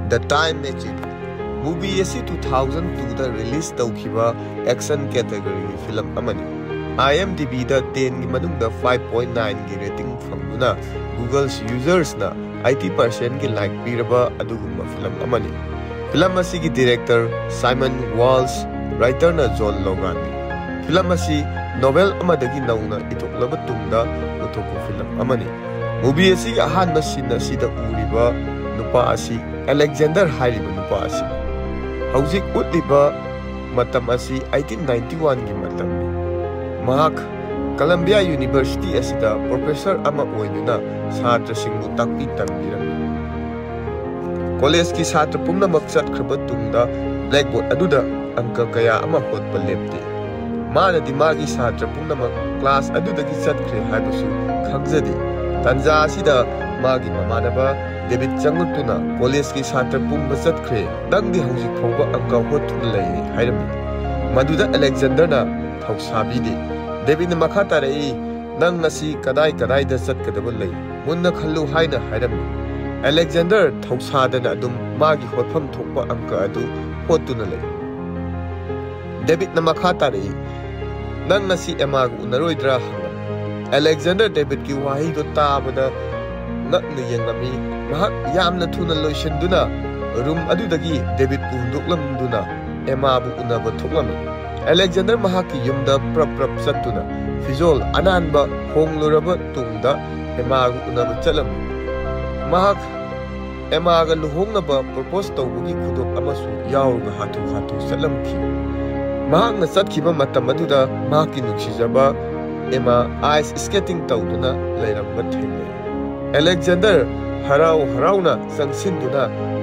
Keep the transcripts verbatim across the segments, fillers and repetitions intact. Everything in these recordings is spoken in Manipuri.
The Time Machine movie ꯑꯁꯤ two thousand twoꯗ release ꯇꯧꯈꯤꯕ action categoryꯒꯤ film ꯑꯃꯅꯤ꯫ IMDbꯗ tenꯒꯤ ꯃꯅꯨꯡꯗ five point nineꯒꯤ rating ꯐꯪꯗꯨꯅ Google's usersꯅ eighty percentꯒꯤ like ꯄꯤꯔꯕ ꯑꯗꯨꯒꯨꯝꯕ film ꯑꯃꯅꯤ꯫ Film ꯑꯁꯤꯒꯤ director Simon Walsh, writerꯅ John Loganꯅꯤ꯫ Film ꯑꯁꯤ novel ꯑꯃꯗꯒꯤ ꯅꯧꯅ ꯏꯊꯣꯛꯂꯕ ꯇꯨꯡꯗ ꯄꯨꯊꯣꯛꯄ film ꯑꯃꯅꯤ꯫ Movie ꯑꯁꯤꯒꯤ ꯑꯍꯥꯟꯕ scene ꯑꯁꯤꯗ ꯎꯔꯤꯕ ꯅꯨꯄꯥ ꯑꯁꯤ Alexander ꯍꯥꯏꯔꯤꯕ ꯅꯨꯄꯥ ꯑꯁꯤꯅꯤ꯫ ꯍꯧꯖꯤꯛ ꯎꯠꯂꯤꯕ ꯃꯇꯝ ꯑꯁꯤ eighteen ninety-oneꯒꯤ ꯃꯇꯝꯅꯤ꯫ ꯃꯍꯥꯛ Columbia University ꯑꯁꯤꯗ professor ꯑꯃ ꯑꯣꯏꯗꯨꯅ ꯁꯥꯇ꯭ꯔꯁꯤꯡꯕꯨ ꯇꯥꯛꯄꯤ ꯇꯝꯕꯤꯔꯝꯃꯤ꯫ Collegeꯀꯤ ꯁꯥꯇ꯭ꯔ ꯄꯨꯝꯅꯃꯛ ꯆꯠꯈ꯭ꯔꯕ ꯇꯨꯡꯗ blackboard ꯑꯗꯨꯗ ꯑꯪꯀ ꯀꯌꯥ ꯑꯃ ꯍꯣꯠꯄ ꯂꯦꯞꯇꯦ꯫ ꯃꯥꯅꯗꯤ ꯃꯥꯒꯤ ꯁꯥꯇ꯭ꯔ ꯄꯨꯝꯅꯃꯛ class ꯑꯗꯨꯗꯒꯤ ꯆꯠꯈ꯭ꯔꯦ ꯍꯥꯏꯕꯁꯨ ꯈꯪꯖꯗꯦ꯫ ꯇꯥꯟꯖꯥ ꯑꯁꯤꯗ ꯃꯥꯒꯤ ꯃꯃꯥꯟꯅꯕ David ꯆꯪꯂꯛꯇꯨꯅ "Collegeꯀꯤ ꯁꯥꯇ꯭ꯔ ꯄꯨꯝꯕ ꯆꯠꯈ꯭ꯔꯦ, ꯅꯪꯗꯤ ꯍꯧꯖꯤꯛ ꯐꯥꯎꯕ ꯑꯪꯀ ꯍꯣꯠꯇꯨꯅ ꯂꯩꯔꯦ" ꯍꯥꯏꯔꯝꯃꯤ꯫ ꯃꯗꯨꯗ Alexanderꯅ ꯊꯧꯁꯥꯕꯤꯗꯦ꯫ Davidꯅ ꯃꯈꯥ ꯇꯥꯔꯛꯏ, "ꯅꯪ ꯉꯁꯤ ꯀꯗꯥꯏ ꯀꯗꯥꯏꯗ ꯆꯠꯀꯗꯕ ꯂꯩ? ꯃꯨꯟꯅ ꯈꯜꯂꯨ" ꯍꯥꯏꯅ ꯍꯥꯏꯔꯝꯃꯤ꯫ Alexander ꯊꯧꯁꯥꯗꯅ ꯑꯗꯨꯝ ꯃꯥꯒꯤ ꯍꯣꯠꯐꯝ ꯊꯣꯛꯄ ꯑꯪꯀ ꯑꯗꯨ ꯍꯣꯠꯇꯨꯅ ꯂꯩ꯫ Davidꯅ ꯃꯈꯥ ꯇꯥꯔꯛꯏ, "ꯅꯪ ꯉꯁꯤ Emmaꯒ ꯎꯅꯔꯣꯏꯗ꯭ꯔꯥ?" ꯍꯪꯂꯝꯃꯤ꯫ Alexander Davidꯀꯤ ꯋꯥꯍꯩꯗꯨ ꯇꯥꯕꯗ ꯉꯛꯅ ꯌꯦꯡꯂꯝꯃꯤ꯫ ꯃꯍꯥꯛ ꯌꯥꯝꯅ ꯊꯨꯅ ꯂꯣꯏꯁꯤꯟꯗꯨꯅ room ꯑꯗꯨꯗꯒꯤ Davidꯄꯨ ꯍꯨꯟꯗꯣꯛꯂꯝꯗꯨꯅ Emmaꯕꯨ ꯎꯅꯕ ꯊꯣꯛꯂꯝꯃꯤ꯫ Alexander ꯃꯍꯥꯛꯀꯤ ꯌꯨꯝꯗ ꯄ꯭ꯔꯞ ꯄ꯭ꯔꯞ ꯆꯠꯇꯨꯅ ꯐꯤꯖꯣꯜ ꯑꯅꯥꯟꯕ ꯍꯣꯡꯂꯨꯔꯕ ꯇꯨꯡꯗ Emmaꯒ ꯎꯅꯕ ꯆꯠꯂꯝꯃꯤ꯫ ꯃꯍꯥꯛ Emmaꯒ ꯂꯨꯍꯣꯡꯅꯕ propose ꯇꯧꯕꯒꯤ ꯈꯨꯗꯣꯞ ꯑꯃꯁꯨ ꯌꯥꯎꯔꯒ ꯍꯥꯊꯨ ꯍꯥꯊꯨ ꯆꯠꯂꯝꯈꯤ꯫ ꯃꯍꯥꯛꯅ ꯆꯠꯈꯤꯕ ꯃꯇꯝ ꯑꯗꯨꯗ ꯃꯍꯥꯛꯀꯤ ꯅꯨꯡꯁꯤꯖꯕ Emma ice skating ꯇꯧꯗꯨꯅ ꯂꯩꯔꯝꯕ ꯊꯦꯡꯅꯩ꯫ Alexander ꯍꯔꯥꯎ ꯍꯔꯥꯎꯅ ꯆꯪꯁꯤꯟꯗꯨꯅ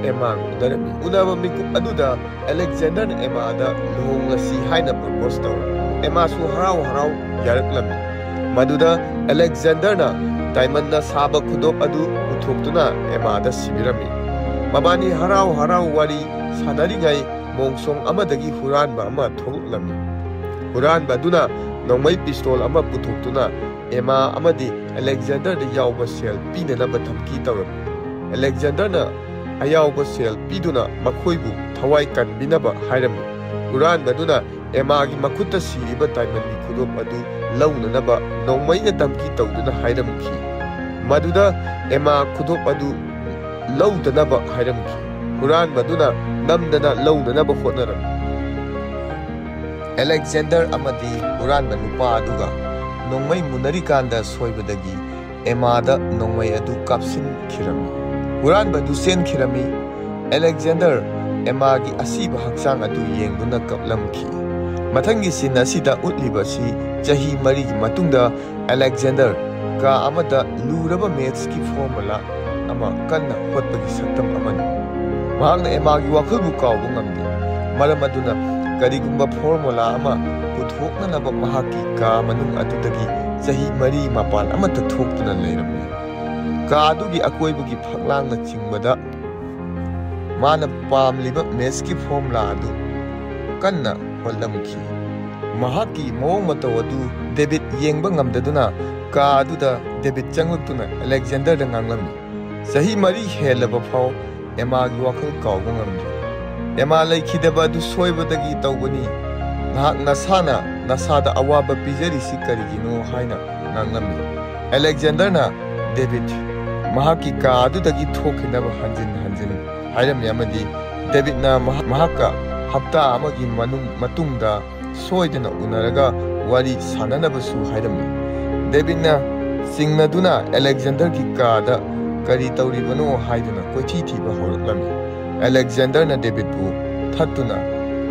Emmaꯒ ꯎꯅꯔꯝꯃꯤ꯫ ꯎꯅꯕ ꯃꯤꯀꯨꯞ ꯑꯗꯨꯗ Alexanderꯅ Emmaꯗ ꯂꯨꯍꯣꯡꯂꯁꯤ ꯍꯥꯏꯅ propose ꯇꯧꯔꯝꯃꯤ꯫ Emmaꯁꯨ ꯍꯔꯥꯎ ꯍꯔꯥꯎ ꯌꯥꯔꯛꯂꯝꯃꯤ꯫ ꯃꯗꯨꯗ Alexanderꯅ diamondꯅ ꯁꯥꯕ ꯈꯨꯗꯣꯞ ꯑꯗꯨ ꯄꯨꯊꯣꯛꯇꯨꯅ Emmaꯗ ꯁꯤꯕꯤꯔꯝꯃꯤ꯫ ꯃꯕꯥꯅꯤ ꯍꯔꯥꯎ ꯍꯔꯥꯎ ꯋꯥꯔꯤ ꯁꯥꯟꯅꯔꯤꯉꯩ ꯃꯣꯡꯁꯣꯡ ꯑꯃꯗꯒꯤ ꯍꯨꯔꯥꯟꯕ ꯑꯃ ꯊꯣꯛꯂꯛꯂꯝꯃꯤ꯫ ꯍꯨꯔꯥꯟꯕ ꯑꯗꯨꯅ ꯅꯣꯡꯃꯩ pistol ꯑꯃ ꯄꯨꯊꯣꯛꯇꯨꯅ Emma ꯑꯃꯗꯤ Alexanderꯗ ꯌꯥꯎꯕ ꯁꯦꯜ ꯄꯤꯅꯅꯕ ꯙꯝꯀꯤ ꯇꯧꯔꯝꯃꯤ꯫ Alexanderꯅ ꯑꯌꯥꯎꯕ ꯁꯦꯜ ꯄꯤꯗꯨꯅ ꯃꯈꯣꯏꯕꯨ ꯊꯋꯥꯏ ꯀꯟꯕꯤꯅꯕ ꯍꯥꯏꯔꯝꯃꯤ꯫ ꯍꯨꯔꯥꯟꯕꯗꯨꯅ ꯑꯦꯃꯥꯒꯤ ꯃꯈꯨꯠꯇ ꯁꯤꯔꯤꯕ diamondꯒꯤ ꯈꯨꯗꯣꯞ ꯑꯗꯨ ꯂꯧꯅꯅꯕ ꯅꯣꯡꯃꯩꯅ ꯙꯝꯀꯤ ꯇꯧꯗꯨꯅ ꯍꯥꯏꯔꯝꯈꯤ꯫ ꯃꯗꯨꯗ ꯑꯦꯃꯥ ꯈꯨꯗꯣꯞ ꯑꯗꯨ ꯂꯧꯗꯅꯕ ꯍꯥꯏꯔꯝꯈꯤ꯫ ꯍꯨꯔꯥꯟꯕꯗꯨꯅ ꯅꯝꯗꯅ ꯂꯧꯅꯅꯕ ꯍꯣꯠꯅꯔꯝꯃꯤ꯫ ꯑꯂꯦꯛꯖꯦꯟꯗꯔ ꯑꯃꯗꯤ ꯍꯨꯔꯥꯟꯕ ꯅꯨꯄꯥ ꯑꯗꯨꯒ ꯅꯣꯡꯃꯩ ꯃꯨꯟꯅꯔꯤꯀꯥꯟꯗ ꯁꯣꯏꯕꯗꯒꯤ ꯑꯦꯃꯥꯗ ꯅꯣꯡꯃꯩ ꯑꯗꯨ ꯀꯥꯞꯁꯤꯟꯈꯤꯔꯝꯃꯤ꯫ ꯍꯨꯔꯥꯟꯕ ꯑꯗꯨ ꯆꯦꯟꯈꯤꯔꯝꯃꯤ꯫ ꯑꯂꯦꯛꯖꯦꯟꯗꯔ ꯑꯦꯃꯥꯒꯤ ꯑꯁꯤꯕ ꯍꯛꯆꯥꯡ ꯑꯗꯨ ꯌꯦꯡꯗꯨꯅ ꯀꯞꯂꯝꯈꯤ꯫ ꯃꯊꯪꯒꯤ scene ꯑꯁꯤꯗ ꯎꯠꯂꯤꯕ ꯑꯁꯤ ꯆꯍꯤ ꯃꯔꯤꯒꯤ ꯃꯇꯨꯡꯗ ꯑꯂꯦꯛꯖꯦꯟꯗꯔ ꯀꯥ ꯑꯃꯗ ꯂꯨꯔꯕ mathsꯀꯤ formula ꯑꯃ ꯀꯟꯅ ꯍꯣꯠꯄꯒꯤ ꯁꯛꯇꯝ ꯑꯃꯅꯤ꯫ ꯃꯍꯥꯛꯅ ꯑꯦꯃꯥꯒꯤ ꯋꯥꯈꯜꯕꯨ ꯀꯥꯎꯕ ꯉꯝꯗꯦ꯫ ꯃꯔꯝ ꯑꯗꯨꯅ ꯀꯔꯤꯒꯨꯝꯕ formula ꯑꯃ ꯄꯨꯊꯣꯛꯅꯅꯕ ꯃꯍꯥꯛꯀꯤ ꯀꯥ ꯃꯅꯨꯡ ꯑꯗꯨꯗꯒꯤ ꯆꯍꯤ ꯃꯔꯤ ꯃꯄꯥꯟ ꯑꯃꯠꯇ ꯊꯣꯛꯇꯨꯅ ꯂꯩꯔꯝꯃꯤ꯫ ꯀꯥ ꯑꯗꯨꯒꯤ ꯑꯀꯣꯏꯕꯒꯤ ꯐꯛꯂꯥꯡꯅ ꯆꯤꯡꯕꯗ ꯃꯥꯅ ꯄꯥꯝꯂꯤꯕ mathsꯀꯤ formula ꯑꯗꯨ ꯀꯟꯅ ꯍꯣꯠꯂꯝꯈꯤ꯫ ꯃꯍꯥꯛꯀꯤ ꯃꯑꯣꯡ ꯃꯇꯧ ꯑꯗꯨ ꯗꯦꯕꯤꯠ ꯌꯦꯡꯕ ꯉꯝꯗꯗꯨꯅ ꯀꯥ ꯑꯗꯨꯗ ꯗꯦꯕꯤꯠ ꯆꯪꯂꯛꯇꯨꯅ ꯑꯂꯦꯛꯖꯦꯟꯗꯔꯗ ꯉꯥꯡꯂꯝꯃꯤ, "ꯆꯍꯤ ꯃꯔꯤ ꯍꯦꯜꯂꯕ ꯐꯥꯎ ꯑꯦꯃꯥꯒꯤ ꯋꯥꯈꯜ ꯀꯥꯎꯕ ꯉꯝꯗ꯭ꯔꯤ꯫ ꯑꯦꯃꯥ ꯂꯩꯈꯤꯗꯕ ꯑꯗꯨ ꯁꯣꯏꯕꯗꯒꯤ ꯇꯧꯕꯅꯤ꯫ ꯅꯍꯥꯛ ꯅꯁꯥꯅ ꯅꯁꯥꯗ ꯑꯋꯥꯕ ꯄꯤꯖꯔꯤꯁꯤ ꯀꯔꯤꯒꯤꯅꯣ?" ꯍꯥꯏꯅ ꯉꯥꯡꯂꯝꯃꯤ꯫ ꯑꯂꯦꯛꯖꯦꯟꯗꯔꯅ ꯗꯦꯕꯤꯠ ꯃꯍꯥꯛꯀꯤ ꯀꯥ ꯑꯗꯨꯗꯒꯤ ꯊꯣꯛꯈꯤꯅꯕ ꯍꯟꯖꯤꯟ ꯍꯟꯖꯤꯟ ꯍꯥꯏꯔꯝꯃꯤ ꯑꯃꯗꯤ ꯗꯦꯕꯤꯠꯅ ꯃꯍꯥꯛ, ꯃꯍꯥꯛꯀ ꯍꯞꯇꯥ ꯑꯃꯒꯤ ꯃꯅꯨꯡ, ꯃꯇꯨꯡꯗ ꯁꯣꯏꯗꯅ ꯎꯅꯔꯒ ꯋꯥꯔꯤ ꯁꯥꯟꯅꯅꯕꯁꯨ ꯍꯥꯏꯔꯝꯃꯤ꯫ ꯗꯦꯕꯤꯠꯅ ꯆꯤꯡꯅꯗꯨꯅ ꯑꯂꯦꯛꯖꯦꯟꯗꯔꯒꯤ ꯀꯥꯗ ꯀꯔꯤ ꯇꯧꯔꯤꯕꯅꯣ ꯍꯥꯏꯗꯨꯅ ꯀꯣꯏꯊꯤ ꯊꯤꯕ ꯍꯧꯔꯛꯂꯝꯃꯤ꯫ ꯑꯂꯦꯛꯖꯦꯟꯗꯔꯅ ꯗꯦꯕꯤꯠꯄꯨ ꯊꯠꯇꯨꯅ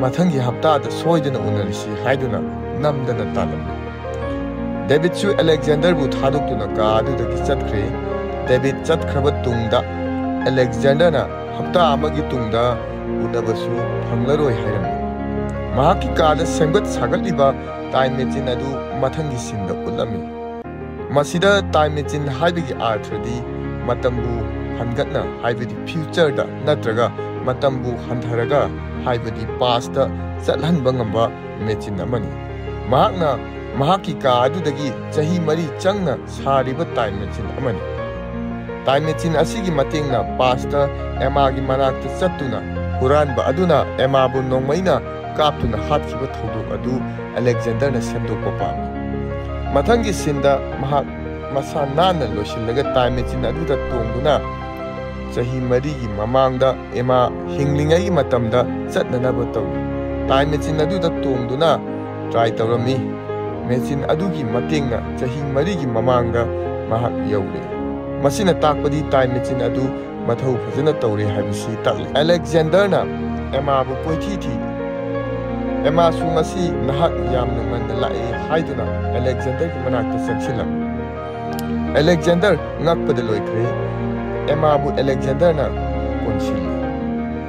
ꯃꯊꯪꯒꯤ ꯍꯞꯇꯥꯗ ꯁꯣꯏꯗꯅ ꯎꯅꯔꯁꯤ ꯍꯥꯏꯗꯨꯅ ꯅꯝꯗꯅ ꯇꯥꯜꯂꯝꯃꯤ꯫ ꯗꯦꯕꯤꯠꯁꯨ ꯑꯂꯦꯛꯖꯦꯟꯗꯔꯕꯨ ꯊꯥꯗꯣꯛꯇꯨꯅ ꯀꯥ ꯑꯗꯨꯗꯒꯤ ꯆꯠꯈ꯭ꯔꯦ꯫ ꯗꯦꯕꯤꯠ ꯆꯠꯈ꯭ꯔꯕ ꯇꯨꯡꯗ ꯑꯂꯦꯛꯖꯦꯟꯗꯔꯅ ꯍꯞꯇꯥ ꯑꯃꯒꯤ ꯇꯨꯡꯗ ꯎꯅꯕꯁꯨ ꯐꯪꯂꯔꯣꯏ ꯍꯥꯏꯔꯝꯃꯤ꯫ ꯃꯍꯥꯛꯀꯤ ꯀꯥꯗ ꯁꯦꯝꯒꯠ ꯁꯥꯒꯠꯂꯤꯕ time machine ꯑꯗꯨ ꯃꯊꯪꯒꯤ sceneꯗ ꯎꯠꯂꯝꯃꯤ꯫ ꯃꯁꯤꯗ time machine ꯍꯥꯏꯕꯒꯤ ꯑꯥꯔꯊꯗꯤ ꯃꯇꯝꯕꯨ ꯍꯟꯒꯠꯅ, ꯍꯥꯏꯕꯗꯤ futureꯗ, ꯅꯠꯇ꯭ꯔꯒ ꯃꯇꯝꯕꯨ ꯍꯟꯊꯔꯒ, ꯍꯥꯏꯕꯗꯤ pastꯇ ꯆꯠꯍꯟꯕ ꯉꯝꯕ machine ꯑꯃꯅꯤ꯫ ꯃꯍꯥꯛꯅ ꯃꯍꯥꯛꯀꯤ ꯀꯥ ꯑꯗꯨꯗꯒꯤ ꯆꯍꯤ ꯃꯔꯤ ꯆꯪꯅ ꯁꯥꯔꯤꯕ time machine ꯑꯃꯅꯤ꯫ ꯇꯥꯏꯝ ꯃꯦꯆꯤꯟ ꯑꯁꯤꯒꯤ ꯃꯇꯦꯡꯅ ꯄꯥꯁꯇ ꯑꯦꯃꯥꯒꯤ ꯃꯅꯥꯛꯇ ꯆꯠꯇꯨꯅ ꯍꯨꯔꯥꯟꯕ ꯑꯗꯨꯅ ꯑꯦꯃꯥꯕꯨ ꯅꯣꯡꯃꯩꯅ ꯀꯥꯞꯇꯨꯅ ꯍꯥꯠꯈꯤꯕ ꯊꯧꯗꯣꯛ ꯑꯗꯨ ꯑꯂꯦꯛꯖꯦꯟꯗꯔꯅ ꯁꯦꯝꯗꯣꯛꯄ ꯄꯥꯝꯃꯤ꯫ ꯃꯊꯪꯒꯤ ꯁꯤꯟꯗ ꯃꯍꯥꯛ ꯃꯁꯥ ꯅꯥꯟꯅ ꯂꯣꯏꯁꯤꯜꯂꯒ ꯇꯥꯏꯝ ꯃꯦꯆꯤꯟ ꯑꯗꯨꯗ ꯇꯣꯡꯗꯨꯅ ꯆꯍꯤ ꯃꯔꯤꯒꯤ ꯃꯃꯥꯡꯗ ꯑꯦꯃꯥ ꯍꯤꯡꯂꯤꯉꯩꯒꯤ ꯃꯇꯝꯗ ꯆꯠꯅꯅꯕ ꯇꯧꯏ꯫ ꯇꯥꯏꯝ ꯃꯦꯆꯤꯟ ꯑꯗꯨꯗ ꯇꯣꯡꯗꯨꯅ ꯇ꯭ꯔꯥꯏ ꯇꯧꯔꯝꯃꯤ꯫ ꯃꯦꯆꯤꯟ ꯑꯗꯨꯒꯤ ꯃꯇꯦꯡꯅ ꯆꯍꯤ ꯃꯔꯤꯒꯤ ꯃꯃꯥꯡꯗ ꯃꯍꯥꯛ ꯌꯧꯔꯦ꯫ ꯃꯁꯤꯅ ꯇꯥꯛꯄꯗꯤ ꯇꯥꯏꯝ ꯃꯦꯆꯤꯟ ꯑꯗꯨ ꯃꯊꯧ ꯐꯖꯅ ꯇꯧꯔꯦ ꯍꯥꯏꯕꯁꯤ ꯇꯥꯛꯂꯤ꯫ ꯑꯂꯦꯛꯖꯦꯟꯗꯔꯅ ꯑꯦꯃꯥꯕꯨ ꯀꯣꯏꯊꯤ ꯊꯤ꯫ ꯑꯦꯃꯥꯁꯨ ꯉꯁꯤ ꯅꯍꯥꯛ ꯌꯥꯝꯅ ꯉꯟꯅ ꯂꯥꯛꯑꯦ ꯍꯥꯏꯗꯨꯅ ꯑꯂꯦꯛꯖꯦꯟꯗꯔꯒꯤ ꯃꯅꯥꯛꯇ ꯆꯪꯁꯤꯜꯂꯝꯃꯤ꯫ ꯑꯂꯦꯛꯖꯦꯟꯗꯔ ꯉꯛꯄꯗ ꯂꯣꯏꯈ꯭ꯔꯦ꯫ ꯑꯦꯃꯥꯕꯨ ꯑꯂꯦꯛꯖꯦꯟꯗꯔꯅ ꯀꯣꯟꯁꯤꯜꯂꯤ꯫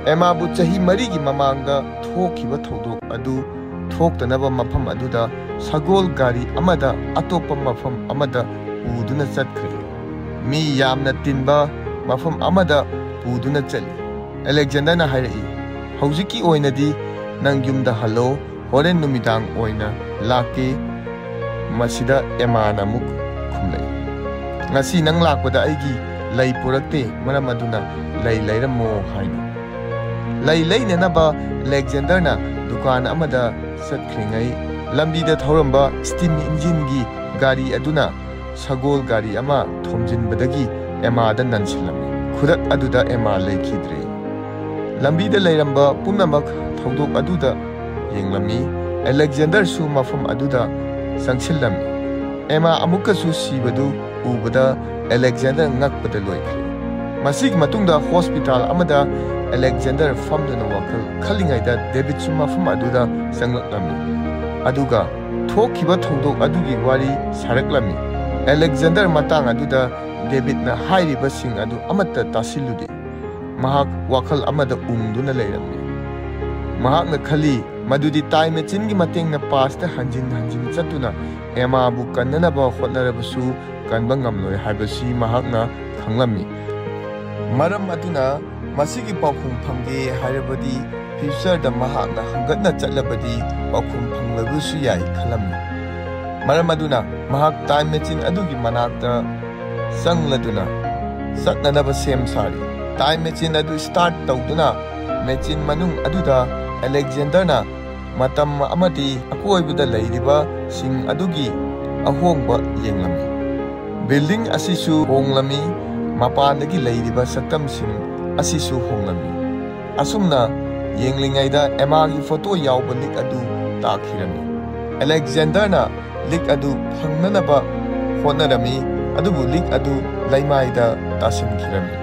ꯑꯦꯃꯥꯕꯨ ꯆꯍꯤ ꯃꯔꯤꯒꯤ ꯃꯃꯥꯡꯗ ꯊꯣꯛꯈꯤꯕ ꯊꯧꯗꯣꯛ ꯑꯗꯨ ꯊꯣꯛꯇꯅꯕ ꯃꯐꯝ ꯑꯗꯨꯗ ꯁꯒꯣꯜ ꯒꯥꯔꯤ ꯑꯃꯗ ꯑꯇꯣꯞꯄ ꯃꯐꯝ ꯑꯃꯗ ꯄꯨꯗꯨꯅ ꯆꯠꯈ꯭ꯔꯦ꯫ ꯃꯤ ꯌꯥꯝꯅ ꯇꯤꯟꯕ ꯃꯐꯝ ꯑꯃꯗ ꯄꯨꯗꯨꯅ ꯆꯠꯂꯤ꯫ ꯑꯂꯦꯛꯖꯦꯟꯗꯔꯅ ꯍꯥꯏꯔꯛꯏ, "ꯍꯧꯖꯤꯛꯀꯤ ꯑꯣꯏꯅꯗꯤ ꯅꯪ ꯌꯨꯝꯗ ꯍꯜꯂꯣ, ꯍꯣꯔꯦꯟ ꯅꯨꯃꯤꯗꯥꯡ ꯑꯣꯏꯅ ꯂꯥꯛꯀꯦ꯫" ꯃꯁꯤꯗ ꯑꯦꯃꯥꯅ ꯑꯃꯨꯛ ꯈꯨꯝꯂꯛꯏ, "ꯉꯁꯤ ꯅꯪ ꯂꯥꯛꯄꯗ ꯑꯩꯒꯤ ꯂꯩ ꯄꯨꯔꯛꯇꯦ, ꯃꯔꯝ ꯑꯗꯨꯅ ꯂꯩ ꯂꯩꯔꯝꯃꯣ" ꯍꯥꯏꯅ꯫ ꯂꯩ ꯂꯩꯅꯅꯕ ꯑꯂꯦꯛꯖꯦꯟꯗꯔꯅ ꯗꯨꯀꯥꯟ ꯑꯃꯗ ꯆꯠꯈ꯭ꯔꯤꯉꯩ, ꯂꯝꯕꯤꯗ ꯊꯧꯔꯝꯕ ꯁ꯭ꯇꯤꯝ ꯏꯟꯖꯤꯟꯒꯤ ꯒꯥꯔꯤ ꯑꯗꯨꯅ ꯁꯒꯣꯜ ꯒꯥꯔꯤ ꯑꯃ ꯊꯣꯝꯖꯤꯟꯕꯗꯒꯤ ꯑꯦꯃꯥꯗ ꯅꯟꯁꯤꯜꯂꯝꯃꯤ꯫ ꯈꯨꯗꯛ ꯑꯗꯨꯗ ꯑꯦꯃꯥ ꯂꯩꯈꯤꯗ꯭ꯔꯦ꯫ ꯂꯝꯕꯤꯗ ꯂꯩꯔꯝꯕ ꯄꯨꯝꯅꯃꯛ ꯊꯧꯗꯣꯛ ꯑꯗꯨꯗ ꯌꯦꯡꯂꯝꯃꯤ꯫ ꯑꯂꯦꯛꯖꯦꯟꯗꯔꯁꯨ ꯃꯐꯝ ꯑꯗꯨꯗ ꯆꯪꯁꯤꯜꯂꯝꯃꯤ꯫ ꯑꯦꯃꯥ ꯑꯃꯨꯛꯀꯁꯨ ꯁꯤꯕꯗꯨ ꯎꯕꯗ ꯑꯂꯦꯛꯖꯦꯟꯗꯔ ꯉꯛꯄꯗ ꯂꯣꯏꯈ꯭ꯔꯦ꯫ ꯃꯁꯤꯒꯤ ꯃꯇꯨꯡꯗ ꯍꯣꯁꯄꯤꯇꯥꯜ ꯑꯃꯗ ꯑꯂꯦꯛꯖꯦꯟꯗꯔ ꯐꯝꯗꯨꯅ ꯋꯥꯈꯜ ꯈꯜꯂꯤꯉꯩꯗ ꯗꯦꯕꯤꯠꯁꯨ ꯃꯐꯝ ꯑꯗꯨꯗ ꯆꯪꯂꯛꯂꯝꯃꯤ꯫ ꯑꯗꯨꯒ ꯊꯣꯛꯈꯤꯕ ꯊꯧꯗꯣꯛ ꯑꯗꯨꯒꯤ ꯋꯥꯔꯤ ꯁꯥꯔꯛꯂꯝꯃꯤ꯫ ꯑꯂꯦꯛꯖꯦꯟꯗꯔ ꯃꯇꯥꯡ ꯑꯗꯨꯗ ꯗꯦꯕꯤꯠꯅ ꯍꯥꯏꯔꯤꯕꯁꯤꯡ ꯑꯗꯨ ꯑꯃꯠꯇ ꯇꯥꯁꯤꯜꯂꯨꯗꯦ꯫ ꯃꯍꯥꯛ ꯋꯥꯈꯜ ꯑꯃꯗ ꯎꯪꯗꯨꯅ ꯂꯩꯔꯝꯃꯤ꯫ ꯃꯍꯥꯛꯅ ꯈꯜꯂꯤ ꯃꯗꯨꯗꯤ ꯇꯥꯏꯝ ꯃꯦꯆꯤꯟꯒꯤ ꯃꯇꯦꯡꯅ ꯄꯥꯁꯇ ꯍꯟꯖꯤꯟ ꯍꯟꯖꯤꯟ ꯆꯠꯇꯨꯅ ꯑꯦꯃꯥꯕꯨ ꯀꯟꯅꯅꯕ ꯍꯣꯠꯅꯔꯕꯁꯨ ꯀꯟꯕ ꯉꯝꯂꯣꯏ ꯍꯥꯏꯕꯁꯤ ꯃꯍꯥꯛꯅ ꯈꯪꯂꯝꯃꯤ꯫ ꯃꯔꯝ ꯑꯗꯨꯅ ꯃꯁꯤꯒꯤ ꯄꯥꯎꯈꯨꯝ ꯐꯪꯒꯦ ꯍꯥꯏꯔꯕꯗꯤ ꯐ꯭ꯌꯨꯆꯔꯗ ꯃꯍꯥꯛꯅ ꯍꯪꯒꯠꯅ ꯆꯠꯂꯕꯗꯤ ꯄꯥꯎꯈꯨꯝ ꯐꯪꯂꯕꯁꯨ ꯌꯥꯏ ꯈꯜꯂꯝꯃꯤ꯫ ꯃꯔꯝ ꯑꯗꯨꯅ ꯃꯍꯥꯛ ꯇꯥꯏꯝ ꯃꯦꯆꯤꯟ ꯑꯗꯨꯒꯤ ꯃꯅꯥꯛꯇ ꯆꯪꯂꯗꯨꯅ ꯆꯠꯅꯅꯕ ꯁꯦꯝ ꯁꯥꯔꯤ꯫ ꯇꯥꯏꯝ ꯃꯦꯆꯤꯟ ꯑꯗꯨ ꯁ꯭ꯇꯥꯔꯠ ꯇꯧꯗꯨꯅ ꯃꯦꯆꯤꯟ ꯃꯅꯨꯡ ꯑꯗꯨꯗ ꯑꯂꯦꯛꯖꯦꯟꯗꯔꯅ ꯃꯇꯝ ꯑꯃꯗꯤ ꯑꯀꯣꯏꯕꯗ ꯂꯩꯔꯤꯕꯁꯤꯡ ꯑꯗꯨꯒꯤ ꯑꯍꯣꯡꯕ ꯌꯦꯡꯂꯝꯃꯤ꯫ ꯕꯤꯜꯗꯤꯡ ꯑꯁꯤꯁꯨ ꯍꯣꯡꯂꯝꯃꯤ, ꯃꯄꯥꯟꯗꯒꯤ ꯂꯩꯔꯤꯕ ꯁꯛꯇꯝꯁꯤꯡ ꯑꯁꯤꯁꯨ ꯍꯣꯡꯂꯝꯃꯤ꯫ ꯑꯁꯨꯝꯅ ꯌꯦꯡꯂꯤꯉꯩꯗ ꯑꯦꯃꯥꯒꯤ ꯐꯣꯇꯣ ꯌꯥꯎꯕ ꯂꯤꯛ ꯑꯗꯨ ꯇꯥꯈꯤꯔꯝꯃꯤ꯫ ꯑꯂꯦꯛꯖꯦꯟꯗꯔꯅ ꯂꯤꯛ ꯑꯗꯨ ꯐꯪꯅꯅꯕ ꯍꯣꯠꯅꯔꯝꯃꯤ, ꯑꯗꯨꯕꯨ ꯂꯤꯛ ꯑꯗꯨ ꯂꯩꯃꯥꯏꯗ ꯇꯥꯁꯤꯟꯈꯤꯔꯝꯃꯤ꯫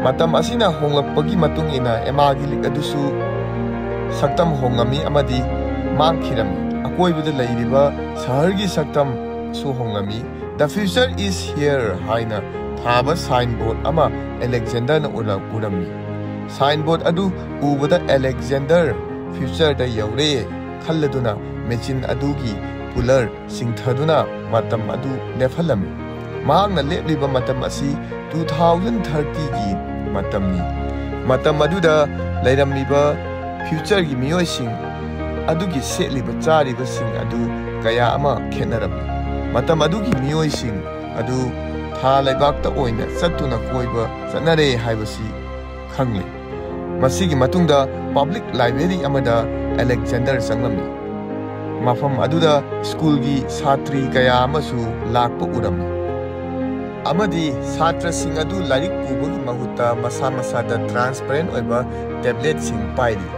ꯃꯇꯝ ꯑꯁꯤꯅ ꯍꯣꯡꯂꯛꯄꯒꯤ ꯃꯇꯨꯡ ꯏꯟꯅ ꯑꯦꯃꯥꯒꯤ ꯂꯤꯛ ꯑꯗꯨꯁꯨ ꯁꯛꯇꯝ ꯍꯣꯡꯂꯝꯃꯤ ꯑꯃꯗꯤ ꯃꯥꯡꯈꯤꯔꯝꯃꯤ꯫ ꯑꯀꯣꯏꯕꯗ ꯂꯩꯔꯤꯕ ꯁꯍꯔꯒꯤ ꯁꯛꯇꯝꯁꯨ ꯍꯣꯡꯂꯝꯃꯤ꯫ "The future is here" ꯍꯥꯏꯅ ꯊꯥꯕ ꯁꯥꯏꯟꯕꯣꯔꯗ ꯑꯃ ꯑꯂꯦꯛꯖꯦꯟꯗꯔꯅ ꯎꯔ-, ꯎꯔꯝꯃꯤ꯫ ꯁꯥꯏꯟꯕꯣꯔꯗ ꯑꯗꯨ ꯎꯕꯗ ꯑꯂꯦꯛꯖꯦꯟꯗꯔ ꯐ꯭ꯌꯨꯆꯔꯗ ꯌꯧꯔꯦ ꯈꯜꯂꯗꯨꯅ ꯃꯦꯆꯤꯟ ꯑꯗꯨꯒꯤ ꯄꯨꯂꯔ ꯆꯤꯡꯊꯗꯨꯅ ꯃꯇꯝ ꯑꯗꯨ ꯂꯦꯞꯍꯜꯂꯝꯃꯤ꯫ ꯃꯍꯥꯛꯅ ꯂꯦꯞꯂꯤꯕ ꯃꯇꯝ ꯑꯁꯤ two thousand thirty ꯒꯤ ꯃꯇꯝꯅꯤ꯫ ꯃꯇꯝ ꯑꯗꯨꯗ ꯂꯩꯔꯝꯃꯤꯕ ꯐ꯭ꯌꯨꯆꯔꯒꯤ ꯃꯤꯑꯣꯏꯁꯤꯡ ꯑꯗꯨꯒꯤ ꯁꯦꯠꯂꯤꯕ ꯆꯥꯔꯤꯕꯁꯤꯡ ꯑꯗꯨ ꯀꯌꯥ ꯑꯃ ꯈꯦꯠꯅꯔꯝꯃꯤ꯫ ꯃꯇꯝ ꯑꯗꯨꯒꯤ ꯃꯤꯑꯣꯏꯁꯤꯡ ꯑꯗꯨ ꯊꯥ ꯂꯩꯕꯥꯛꯇ ꯑꯣꯏꯅ ꯆꯠꯇꯨꯅ ꯀꯣꯏꯕ ꯆꯠꯅꯔꯦ ꯍꯥꯏꯕꯁꯤ ꯈꯪꯂꯦ꯫ ꯃꯁꯤꯒꯤ ꯃꯇꯨꯡꯗ ꯄꯕ꯭ꯂꯤꯛ ꯂꯥꯏꯕ꯭ꯔꯦꯔꯤ ꯑꯃꯗ ꯑꯂꯦꯛꯖꯦꯟꯗꯔ ꯆꯪꯂꯝꯃꯤ꯫ ꯃꯐꯝ ꯑꯗꯨꯗ ꯁ꯭ꯀꯨꯜꯒꯤ ꯁꯥꯇ꯭ꯔꯤ ꯀꯌꯥ ꯑꯃꯁꯨ ꯂꯥꯛꯄ ꯎꯔꯝꯃꯤ꯫ ꯑꯃꯗꯤ ꯁꯥꯇ꯭ꯔꯁꯤꯡ ꯑꯗꯨ ꯂꯥꯏꯔꯤꯛ ꯄꯨꯕꯒꯤ ꯃꯍꯨꯠꯇ ꯃꯁꯥ ꯃꯁꯥꯗ ꯇ꯭ꯔꯥꯟꯁꯄꯔꯦꯟ ꯑꯣꯏꯕ ꯇꯦꯕ꯭ꯂꯦꯠꯁꯤꯡ ꯄꯥꯏꯔꯤ꯫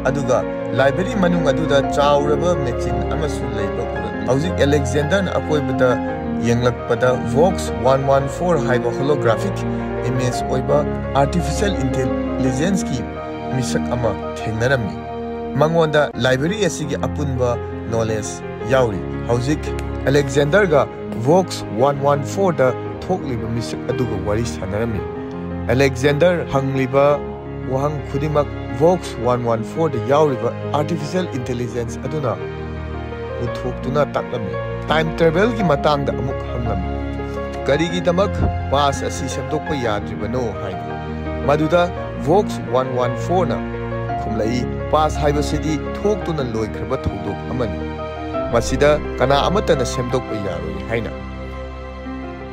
ꯑꯗꯨꯒ ꯂꯥꯏꯕ꯭ꯔꯦꯔꯤ ꯃꯅꯨꯡ ꯑꯗꯨꯗ ꯆꯥꯎꯔꯕ ꯃꯦꯆꯤꯟ ꯑꯃꯁꯨ ꯂꯩꯕ ꯎꯔꯝꯃꯤ꯫ ꯍꯧꯖꯤꯛ ꯑꯂꯦꯛꯖꯦꯟꯗꯔꯅ ꯑꯀꯣꯏꯕꯗ ꯌꯦꯡꯂꯛꯄꯗ ꯚꯣꯛꯁ ꯋꯥꯟ ꯋꯥꯟ ꯐꯣꯔ ꯍꯥꯏꯕ ꯍꯣꯂꯣꯒ꯭ꯔꯥꯐꯤꯛ ꯏꯃꯦꯖ ꯑꯣꯏꯕ ꯑꯥꯔꯇꯤꯐꯤꯁꯤꯌꯦꯜ ꯏꯟꯇꯦꯂꯤꯖꯦꯟꯁꯀꯤ ꯃꯤꯁꯛ ꯑꯃ ꯊꯦꯡꯅꯔꯝꯃꯤ꯫ ꯃꯉꯣꯟꯗ ꯂꯥꯏꯕ꯭ꯔꯦꯔꯤ ꯑꯁꯤꯒꯤ ꯑꯄꯨꯟꯕ ꯅꯣꯂꯦꯖ ꯌꯥꯎꯔꯤ꯫ ꯍꯧꯖꯤꯛ ꯑꯂꯦꯛꯖꯦꯟꯗꯔꯒ ꯚꯣꯛꯁ ꯋꯥꯟ ꯋꯥꯟ ꯐꯣꯔꯗ ꯊꯣꯛꯂꯤꯕ ꯃꯤꯁꯛ ꯑꯗꯨꯒ ꯋꯥꯔꯤ ꯁꯥꯟꯅꯔꯝꯃꯤ꯫ ꯑꯂꯦꯛꯖꯦꯟꯗꯔ ꯍꯪꯂꯤꯕ ꯋꯥꯍꯪ ꯈꯨꯗꯤꯡꯃꯛ ꯚꯣꯛꯁ ꯋꯥꯟ ꯋꯥꯟ ꯐꯣꯔꯗ ꯌꯥꯎꯔꯤꯕ ꯑꯥꯔꯇꯤꯐꯤꯁꯤꯌꯦꯜ ꯏꯟꯇꯦꯂꯤꯖꯦꯟꯁ ꯑꯗꯨꯅ ꯎꯠꯊꯣꯛꯇꯨꯅ ꯇꯥꯛꯂꯝꯃꯤ꯫ ꯇꯥꯏꯝ ꯇ꯭ꯔꯦꯚꯦꯜꯒꯤ ꯃꯇꯥꯡꯗ ꯑꯃꯨꯛ ꯍꯪꯂꯝꯃꯤ꯫ "ꯀꯔꯤꯒꯤꯗꯃꯛ ꯄꯥꯁ ꯑꯁꯤ ꯁꯦꯝꯗꯣꯛꯄ ꯌꯥꯗ꯭ꯔꯤꯕꯅꯣ?" ꯍꯥꯏꯅ꯫ ꯃꯗꯨꯗ ꯚꯣꯛꯁ ꯋꯥꯟ ꯋꯥꯟ ꯐꯣꯔꯅ ꯈꯨꯝꯂꯛꯏ, "ꯄꯥꯁ ꯍꯥꯏꯕꯁꯤꯗꯤ ꯊꯣꯛꯇꯨꯅ ꯂꯣꯏꯈ꯭ꯔꯕ ꯊꯧꯗꯣꯛ ꯑꯃꯅꯤ꯫ ꯃꯁꯤꯗ ꯀꯅꯥ ꯑꯃꯠꯇꯅ ꯁꯦꯝꯗꯣꯛꯄ ꯌꯥꯔꯣꯏ" ꯍꯥꯏꯅ꯫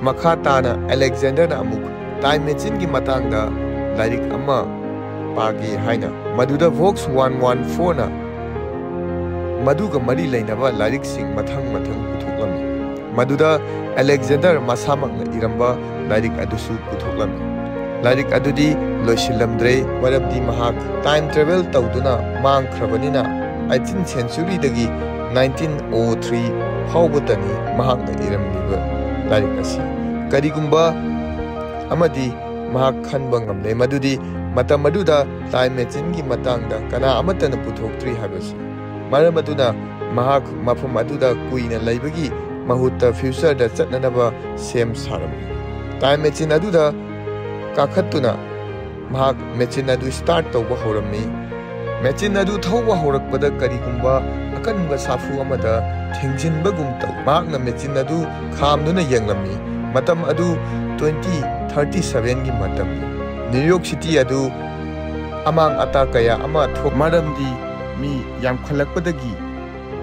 ꯃꯈꯥ ꯇꯥꯅ ꯑꯂꯦꯛꯖꯦꯟꯗꯔꯅ ꯑꯃꯨꯛ ꯇꯥꯏꯝ ꯃꯦꯆꯤꯟꯒꯤ ꯃꯇꯥꯡꯗ ꯂꯥꯏꯔꯤꯛ ꯑꯃ ꯄꯥꯒꯦ ꯍꯥꯏꯅ꯫ ꯃꯗꯨꯗ ꯚꯣꯛꯁ ꯋꯥꯟ ꯋꯥꯟ ꯐꯣꯔꯅ ꯃꯗꯨꯒ ꯃꯔꯤ ꯂꯩꯅꯕ ꯂꯥꯏꯔꯤꯛꯁꯤꯡ ꯃꯊꯪ ꯃꯊꯪ ꯄꯨꯊꯣꯛꯂꯝꯃꯤ꯫ ꯃꯗꯨꯗ ꯑꯂꯦꯛꯖꯦꯟꯗꯔ ꯃꯁꯥꯃꯛꯅ ꯏꯔꯝꯕ ꯂꯥꯏꯔꯤꯛ ꯑꯗꯨꯁꯨ ꯄꯨꯊꯣꯛꯂꯝꯃꯤ꯫ ꯂꯥꯏꯔꯤꯛ ꯑꯗꯨꯗꯤ ꯂꯣꯏꯁꯤꯜꯂꯝꯗ꯭ꯔꯦ, ꯃꯔꯝꯗꯤ ꯃꯍꯥꯛ ꯇꯥꯏꯝ ꯇ꯭ꯔꯦꯚꯦꯜ ꯇꯧꯗꯨꯅ ꯃꯥꯡꯈ꯭ꯔꯕꯅꯤꯅ, ꯑꯩꯠꯇꯤꯟ ꯁꯦꯟꯆꯨꯔꯤꯗꯒꯤ ꯅꯥꯏꯟꯇꯤꯟ ꯑꯣ ꯊ꯭ꯔꯤ ꯐꯥꯎꯕꯇꯅꯤ ꯃꯍꯥꯛꯅ ꯏꯔꯝꯂꯤꯕ ꯂꯥꯏꯔꯤꯛ ꯑꯁꯤ꯫ ꯀꯔꯤꯒꯨꯝꯕ ꯑꯃꯗꯤ ꯃꯍꯥꯛ ꯈꯟꯕ ꯉꯝꯂꯦ ꯃꯗꯨꯗꯤ ꯃꯇꯝ ꯑꯗꯨꯗ ꯇꯥꯏꯝ ꯃꯦꯆꯤꯟꯒꯤ ꯃꯇꯥꯡꯗ ꯀꯅꯥ ꯑꯃꯠꯇꯅ ꯄꯨꯊꯣꯛꯇ꯭ꯔꯤ ꯍꯥꯏꯕꯁꯤ꯫ ꯃꯔꯝ ꯑꯗꯨꯅ ꯃꯍꯥꯛ ꯃꯐꯝ ꯑꯗꯨꯗ ꯀꯨꯏꯅ ꯂꯩꯕꯒꯤ ꯃꯍꯨꯠꯇ ꯐ꯭ꯌꯨꯆꯔꯗ ꯆꯠꯅꯅꯕ ꯁꯦꯝ ꯁꯥꯔꯝꯃꯤ꯫ ꯇꯥꯏꯝ ꯃꯦꯆꯤꯟ ꯑꯗꯨꯗ ꯀꯥꯈꯠꯇꯨꯅ ꯃꯍꯥꯛ ꯃꯦꯆꯤꯟ ꯑꯗꯨ ꯁ꯭ꯇꯥꯔꯠ ꯇꯧꯕ ꯍꯧꯔꯝꯃꯤ꯫ ꯃꯦꯆꯤꯟ ꯑꯗꯨ ꯊꯧꯕ ꯍꯧꯔꯛꯄꯗ ꯀꯔꯤꯒꯨꯝꯕ ꯑꯀꯟꯕ ꯁꯥꯐꯨ ꯑꯃꯗ ꯊꯤꯡꯖꯤꯟꯕꯒꯨꯝ ꯇꯧ꯫ ꯃꯍꯥꯛꯅ ꯃꯦꯆꯤꯟ ꯑꯗꯨ ꯈꯥꯝꯗꯨꯅ ꯌꯦꯡꯂꯝꯃꯤ꯫ ꯃꯇꯝ ꯑꯗꯨ ꯇ꯭ꯋꯦꯟꯇꯤ ꯊꯥꯔꯇꯤ ꯁꯚꯦꯟꯒꯤ ꯃꯇꯝꯅꯤ꯫ ꯅ꯭ꯌꯨ ꯌꯣꯔꯛ ꯁꯤꯇꯤ ꯑꯗꯨ ꯑꯃꯥꯡ ꯑꯇꯥ ꯀꯌꯥ ꯑꯃ ꯊꯣꯛ, ꯃꯔꯝꯗꯤ ꯃꯤ ꯌꯥꯝꯈꯠꯂꯛꯄꯗꯒꯤ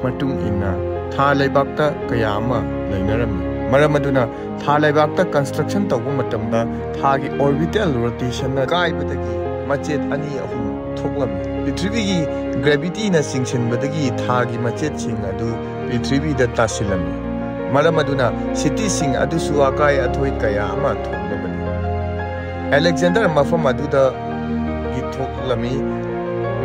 ꯃꯇꯨꯡ ꯏꯟꯅ ꯊꯥ ꯂꯩꯕꯥꯛꯇ ꯀꯌꯥ ꯑꯃ ꯂꯩꯅꯔꯝꯃꯤ꯫ ꯃꯔꯝ ꯑꯗꯨꯅ ꯊꯥ ꯂꯩꯕꯥꯛꯇ ꯀꯟꯁꯇ꯭ꯔꯛꯁꯟ ꯇꯧꯕ ꯃꯇꯝꯗ ꯊꯥꯒꯤ ꯑꯣꯔꯕꯤꯇꯦꯜ ꯔꯣꯇꯦꯁꯟꯅ ꯀꯥꯏꯕꯗꯒꯤ ꯃꯆꯦꯠ ꯑꯅꯤ ꯑꯍꯨꯝ ꯊꯣꯛꯂꯝꯃꯤ꯫ ꯄ꯭ꯔꯤꯊꯤꯕꯤꯒꯤ ꯒ꯭ꯔꯦꯚꯤꯇꯤꯅ ꯆꯤꯡꯁꯤꯟꯕꯗꯒꯤ ꯊꯥꯒꯤ ꯃꯆꯦꯠꯁꯤꯡ ꯑꯗꯨ ꯄ꯭ꯔꯤꯊꯤꯕꯤꯗ ꯇꯥꯁꯤꯜꯂꯝꯃꯤ꯫ ꯃꯔꯝ ꯑꯗꯨꯅ ꯁꯤꯇꯤꯁꯤꯡ ꯑꯗꯨꯁꯨ ꯑꯀꯥꯏ ꯑꯊꯣꯏ ꯀꯌꯥ ꯑꯃ ꯊꯣꯛꯂꯕꯅꯤ꯫ ꯑꯂꯦꯛꯖꯦꯟꯗꯔ ꯃꯐꯝ ꯑꯗꯨꯗꯒꯤ ꯊꯣꯛꯂꯝꯃꯤ꯫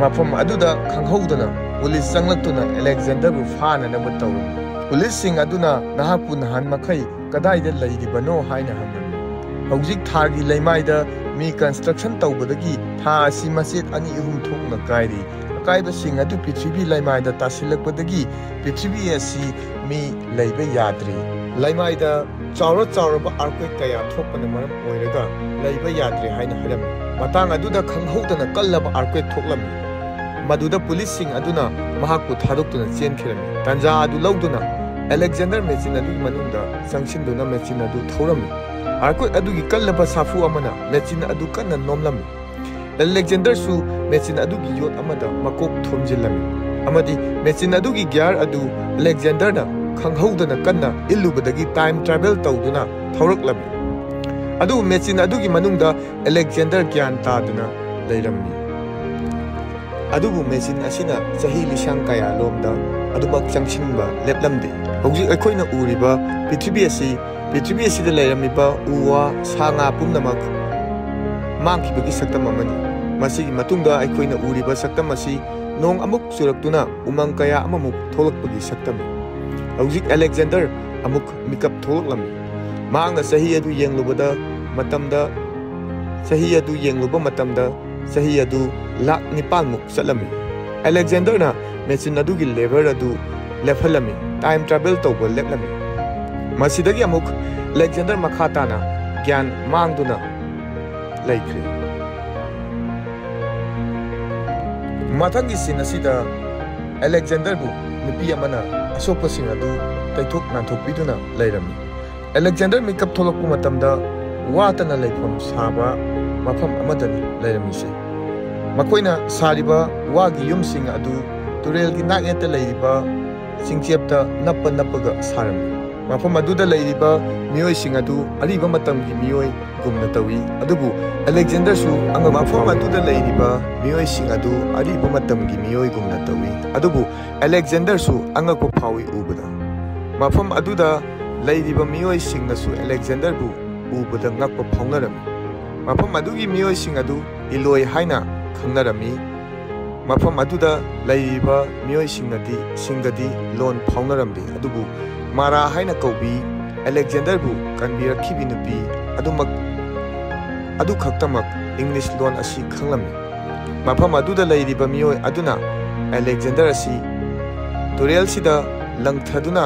ꯃꯐꯝ ꯑꯗꯨꯗ ꯈꯪꯍꯧꯗꯅ ꯄꯨꯂꯤꯁ ꯆꯪꯂꯛꯇꯨꯅ ꯑꯂꯦꯛꯖꯦꯟꯗꯔꯕꯨ ꯐꯥꯅꯅꯕ ꯇꯧꯔꯝꯃꯤ꯫ ꯄꯨꯂꯤꯁꯁꯤꯡ ꯑꯗꯨꯅ ꯅꯍꯥꯛꯄꯨ ꯅꯍꯥꯟ ꯃꯈꯩ ꯀꯗꯥꯏꯗ ꯂꯩꯔꯤꯕꯅꯣ ꯍꯥꯏꯅ ꯍꯪꯂꯝꯃꯤ꯫ ꯍꯧꯖꯤꯛ ꯊꯥꯒꯤ ꯂꯩꯃꯥꯏꯗ ꯃꯤ ꯀꯟꯁꯇ꯭ꯔꯛꯁꯟ ꯇꯧꯕꯗꯒꯤ ꯊꯥ ꯑꯁꯤ ꯃꯆꯦꯠ ꯑꯅꯤ ꯑꯍꯨꯝ ꯊꯣꯛꯅ ꯀꯥꯏꯔꯤ꯫ ꯑꯀꯥꯏꯕꯁꯤꯡ ꯑꯗꯨ ꯄ꯭ꯔꯤꯊꯤꯕꯤ ꯂꯩꯃꯥꯏꯗ ꯇꯥꯁꯤꯜꯂꯛꯄꯗꯒꯤ ꯄ꯭ꯔꯤꯊꯤꯕꯤ ꯑꯁꯤ ꯃꯤ ꯂꯩꯕ ꯌꯥꯗ꯭ꯔꯤ꯫ ꯂꯩꯃꯥꯏꯗ ꯆꯥꯎꯔ ꯆꯥꯎꯔꯕ ꯑꯥꯔꯀ꯭ꯋꯦꯛ ꯀꯌꯥ ꯊꯣꯛꯄꯅ ꯃꯔꯝ ꯑꯣꯏꯔꯒ ꯂꯩꯕ ꯌꯥꯗ꯭ꯔꯦ ꯍꯥꯏꯅ ꯍꯥꯏꯔꯝꯃꯤ꯫ ꯃꯇꯥꯡ ꯑꯗꯨꯗ ꯈꯪꯍꯧꯗꯅ ꯀꯜꯂꯕ ꯑꯥꯔꯀ꯭ꯋꯦꯛ ꯊꯣꯛꯂꯝꯃꯤ꯫ ꯃꯗꯨꯗ ꯄꯨꯂꯤꯁꯁꯤꯡ ꯑꯗꯨꯅ ꯃꯍꯥꯛꯄꯨ ꯊꯥꯗꯣꯛꯇꯨꯅ ꯆꯦꯟꯈꯤꯔꯝꯃꯤ꯫ ꯇꯥꯟꯖꯥ ꯑꯗꯨ ꯂꯧꯗꯨꯅ ꯑꯂꯦꯛꯖꯦꯟꯗꯔ ꯃꯦꯆꯤꯟ ꯑꯗꯨꯒꯤ ꯃꯅꯨꯡꯗ ꯆꯪꯁꯤꯟꯗꯨꯅ ꯃꯦꯆꯤꯟ ꯑꯗꯨ ꯊꯧꯔꯝꯃꯤ꯫ ꯑꯥꯔꯀ꯭ꯋꯦꯛ ꯑꯗꯨꯒꯤ ꯀꯜꯂꯕ ꯁꯥꯐꯨ ꯑꯃꯅ ꯃꯦꯆꯤꯟ ꯑꯗꯨ ꯀꯟꯅ ꯅꯣꯝꯂꯝꯃꯤ꯫ ꯑꯂꯦꯛꯖꯦꯟꯗꯔꯁꯨ ꯃꯦꯆꯤꯟ ꯑꯗꯨꯒꯤ ꯌꯣꯠ ꯑꯃꯗ ꯃꯀꯣꯛ ꯊꯣꯝꯖꯤꯜꯂꯝꯃꯤ ꯑꯃꯗꯤ ꯃꯦꯆꯤꯟ ꯑꯗꯨꯒꯤ ꯒꯤꯌꯥꯔ ꯑꯗꯨ ꯑꯂꯦꯛꯖꯦꯟꯗꯔꯅ ꯈꯪꯍꯧꯗꯅ ꯀꯟꯅ ꯏꯜꯂꯨꯕꯗꯒꯤ ꯇꯥꯏꯝ ꯇ꯭ꯔꯥꯚꯦꯜ ꯇꯧꯗꯨꯅ ꯊꯧꯔꯛꯂꯝꯃꯤ꯫ ꯑꯗꯨꯕꯨ ꯃꯦꯆꯤꯟ ꯑꯗꯨꯒꯤ ꯃꯅꯨꯡꯗ ꯑꯂꯦꯛꯖꯦꯟꯗꯔ ꯒ꯭ꯌꯥꯟ ꯇꯥꯗꯨꯅ ꯂꯩꯔꯝꯃꯤ꯫ ꯑꯗꯨꯕꯨ ꯃꯦꯆꯤꯟ ꯑꯁꯤꯅ ꯆꯍꯤ ꯂꯤꯁꯥꯡ ꯀꯌꯥ ꯂꯣꯝꯗ ꯑꯗꯨꯃꯛ ꯆꯪꯁꯤꯟꯕ ꯂꯦꯞꯂꯝꯗꯦ꯫ ꯍꯧꯖꯤꯛ ꯑꯩꯈꯣꯏꯅ ꯎꯔꯤꯕ ꯄ꯭ꯔꯤꯊꯤꯕꯤ ꯑꯁꯤ, ꯄ꯭ꯔꯤꯊꯤꯕꯤ ꯑꯁꯤꯗ ꯂꯩꯔꯝꯃꯤꯕ ꯎ ꯋꯥ, ꯁꯥ ꯉꯥ ꯄꯨꯝꯅꯃꯛ ꯃꯥꯡꯈꯤꯕꯒꯤ ꯁꯛꯇꯝ ꯑꯃꯅꯤ꯫ ꯃꯁꯤꯒꯤ ꯃꯇꯨꯡꯗ ꯑꯩꯈꯣꯏꯅ ꯎꯔꯤꯕ ꯁꯛꯇꯝ ꯑꯁꯤ ꯅꯣꯡ ꯑꯃꯨꯛ ꯆꯨꯔꯛꯇꯨꯅ ꯎꯃꯪ ꯀꯌꯥ ꯑꯃꯃꯨꯛ ꯊꯣꯛꯂꯛꯄꯒꯤ ꯁꯛꯇꯝꯅꯤ꯫ ꯍꯧꯖꯤꯛ ꯑꯂꯦꯛꯖꯦꯟꯗꯔ ꯑꯃꯨꯛ ꯃꯤꯀꯞ ꯊꯣꯛꯂꯛꯂꯝꯃꯤ꯫ ꯃꯍꯥꯛꯅ ꯆꯍꯤ ꯑꯗꯨ ꯌꯦꯡꯂꯨꯕꯗ ꯃꯇꯝꯗ, ꯆꯍꯤ ꯑꯗꯨ ꯌꯦꯡꯂꯨꯕ ꯃꯇꯝꯗ ꯆꯍꯤ ꯑꯗꯨ ꯂꯥꯛ ꯅꯤꯄꯥꯟꯃꯨꯛ ꯆꯠꯂꯝꯃꯤ꯫ ꯑꯂꯦꯛꯖꯦꯟꯗꯔꯅ ꯃꯦꯆꯤꯟ ꯑꯗꯨꯒꯤ ꯂꯦꯚꯔ ꯑꯗꯨ ꯂꯦꯞꯍꯜꯂꯝꯃꯤ꯫ ꯇꯥꯏꯝ ꯇ꯭ꯔꯥꯚꯦꯜ ꯇꯧꯕ ꯂꯦꯞꯂꯝꯃꯤ꯫ ꯃꯁꯤꯗꯒꯤ ꯑꯃꯨꯛ ꯑꯂꯦꯛꯖꯦꯟꯗꯔ ꯃꯈꯥ ꯇꯥꯅ ꯒ꯭ꯌꯥꯟ ꯃꯥꯡꯗꯨꯅ ꯂꯩꯈ꯭ꯔꯦ꯫ ꯃꯊꯪꯒꯤ ꯁꯤꯟ ꯑꯁꯤꯗ ꯑꯂꯦꯛꯖꯦꯟꯗꯔꯕꯨ ꯅꯨꯄꯤ ꯑꯃꯅ ꯑꯁꯣꯛꯄꯁꯤꯡ ꯑꯗꯨ ꯇꯩꯊꯣꯛ ꯅꯥꯟꯊꯣꯛꯄꯤꯗꯨꯅ ꯂꯩꯔꯝꯃꯤ꯫ ꯑꯂꯦꯛꯖꯦꯟꯗꯔ ꯃꯤꯀꯞ ꯊꯣꯛꯂꯛꯄ ꯃꯇꯝꯗ ꯋꯥꯇꯅ ꯂꯩꯐꯝ ꯁꯥꯕ ꯃꯐꯝ ꯑꯃꯗꯅꯤ ꯂꯩꯔꯝꯃꯤꯁꯦ꯫ ꯃꯈꯣꯏꯅ ꯁꯥꯔꯤꯕ ꯋꯥꯒꯤ ꯌꯨꯝꯁꯤꯡ ꯑꯗꯨ ꯇꯨꯔꯦꯜꯒꯤ ꯅꯥꯛꯌꯦꯠꯇ ꯂꯩꯔꯤꯕ ꯆꯤꯡꯆꯦꯞꯇ ꯅꯞꯄ ꯅꯞꯄꯒ ꯁꯥꯔꯝꯃꯤ꯫ ꯃꯐꯝ ꯑꯗꯨꯗ ꯂꯩꯔꯤꯕ ꯃꯤꯑꯣꯏꯁꯤꯡ ꯑꯗꯨ ꯑꯔꯤꯕ ꯃꯇꯝꯒꯤ ꯃꯤꯑꯣꯏ ꯒꯨꯝꯅ ꯇꯧꯏ꯫ ꯑꯗꯨꯕꯨ ꯑꯂꯦꯛꯖꯦꯟꯗꯔꯁꯨ ꯑꯉꯛꯄ ꯃꯐꯝ ꯐꯥꯎꯏ꯫ ꯑꯗꯨꯗ ꯂꯩꯔꯤꯕ ꯃꯤꯑꯣꯏꯁꯤꯡ ꯑꯗꯨ ꯑꯔꯤꯕ ꯃꯇꯝꯒꯤ ꯃꯤꯑꯣꯏꯒꯨꯝꯅ ꯇꯧꯏ꯫ ꯑꯗꯨꯕꯨ ꯑꯂꯦꯛꯖꯦꯟꯗꯔꯁꯨ ꯑꯉꯛꯄ ꯐꯥꯎꯏ ꯎꯕꯗ꯫ ꯃꯐꯝ ꯑꯗꯨꯗ ꯂꯩꯔꯤꯕ ꯃꯤꯑꯣꯏꯁꯤꯡꯅꯁꯨ ꯑꯂꯦꯛꯖꯦꯟꯗꯔꯕꯨ ꯎꯕꯗ ꯉꯛꯄ ꯐꯥꯎꯅꯔꯝꯃꯤ꯫ ꯃꯐꯝ ꯑꯗꯨꯒꯤ ꯃꯤꯑꯣꯏꯁꯤꯡ ꯑꯗꯨ ꯏꯂꯣꯏ ꯍꯥꯏꯅ ꯈꯪꯅꯔꯝꯃꯤ꯫ ꯃꯐꯝ ꯑꯗꯨꯗ ꯂꯩꯔꯤꯕ ꯃꯤꯑꯣꯏꯁꯤꯡꯅꯗꯤ, ꯁꯤꯡꯒꯗꯤ ꯂꯣꯟ ꯐꯥꯎꯅꯔꯝꯗꯦ, ꯑꯗꯨꯕꯨ ꯃꯥꯔꯥ ꯍꯥꯏꯅ ꯀꯧꯕꯤ ꯑꯂꯦꯛꯖꯦꯟꯗꯔꯕꯨ ꯀꯟꯕꯤꯔꯛꯈꯤꯕꯤ ꯅꯨꯄꯤ ꯑꯗꯨꯃꯛ, ꯑꯗꯨꯈꯛꯇꯃꯛ ꯏꯪꯂꯤꯁ ꯂꯣꯟ ꯑꯁꯤ ꯈꯪꯂꯝꯃꯤ꯫ ꯃꯐꯝ ꯑꯗꯨꯗ ꯂꯩꯔꯤꯕ ꯃꯤꯑꯣꯏ ꯑꯗꯨꯅ ꯑꯂꯦꯛꯖꯦꯟꯗꯔ ꯑꯁꯤ ꯇꯨꯔꯦꯜꯁꯤꯗ ꯂꯪꯊꯗꯨꯅ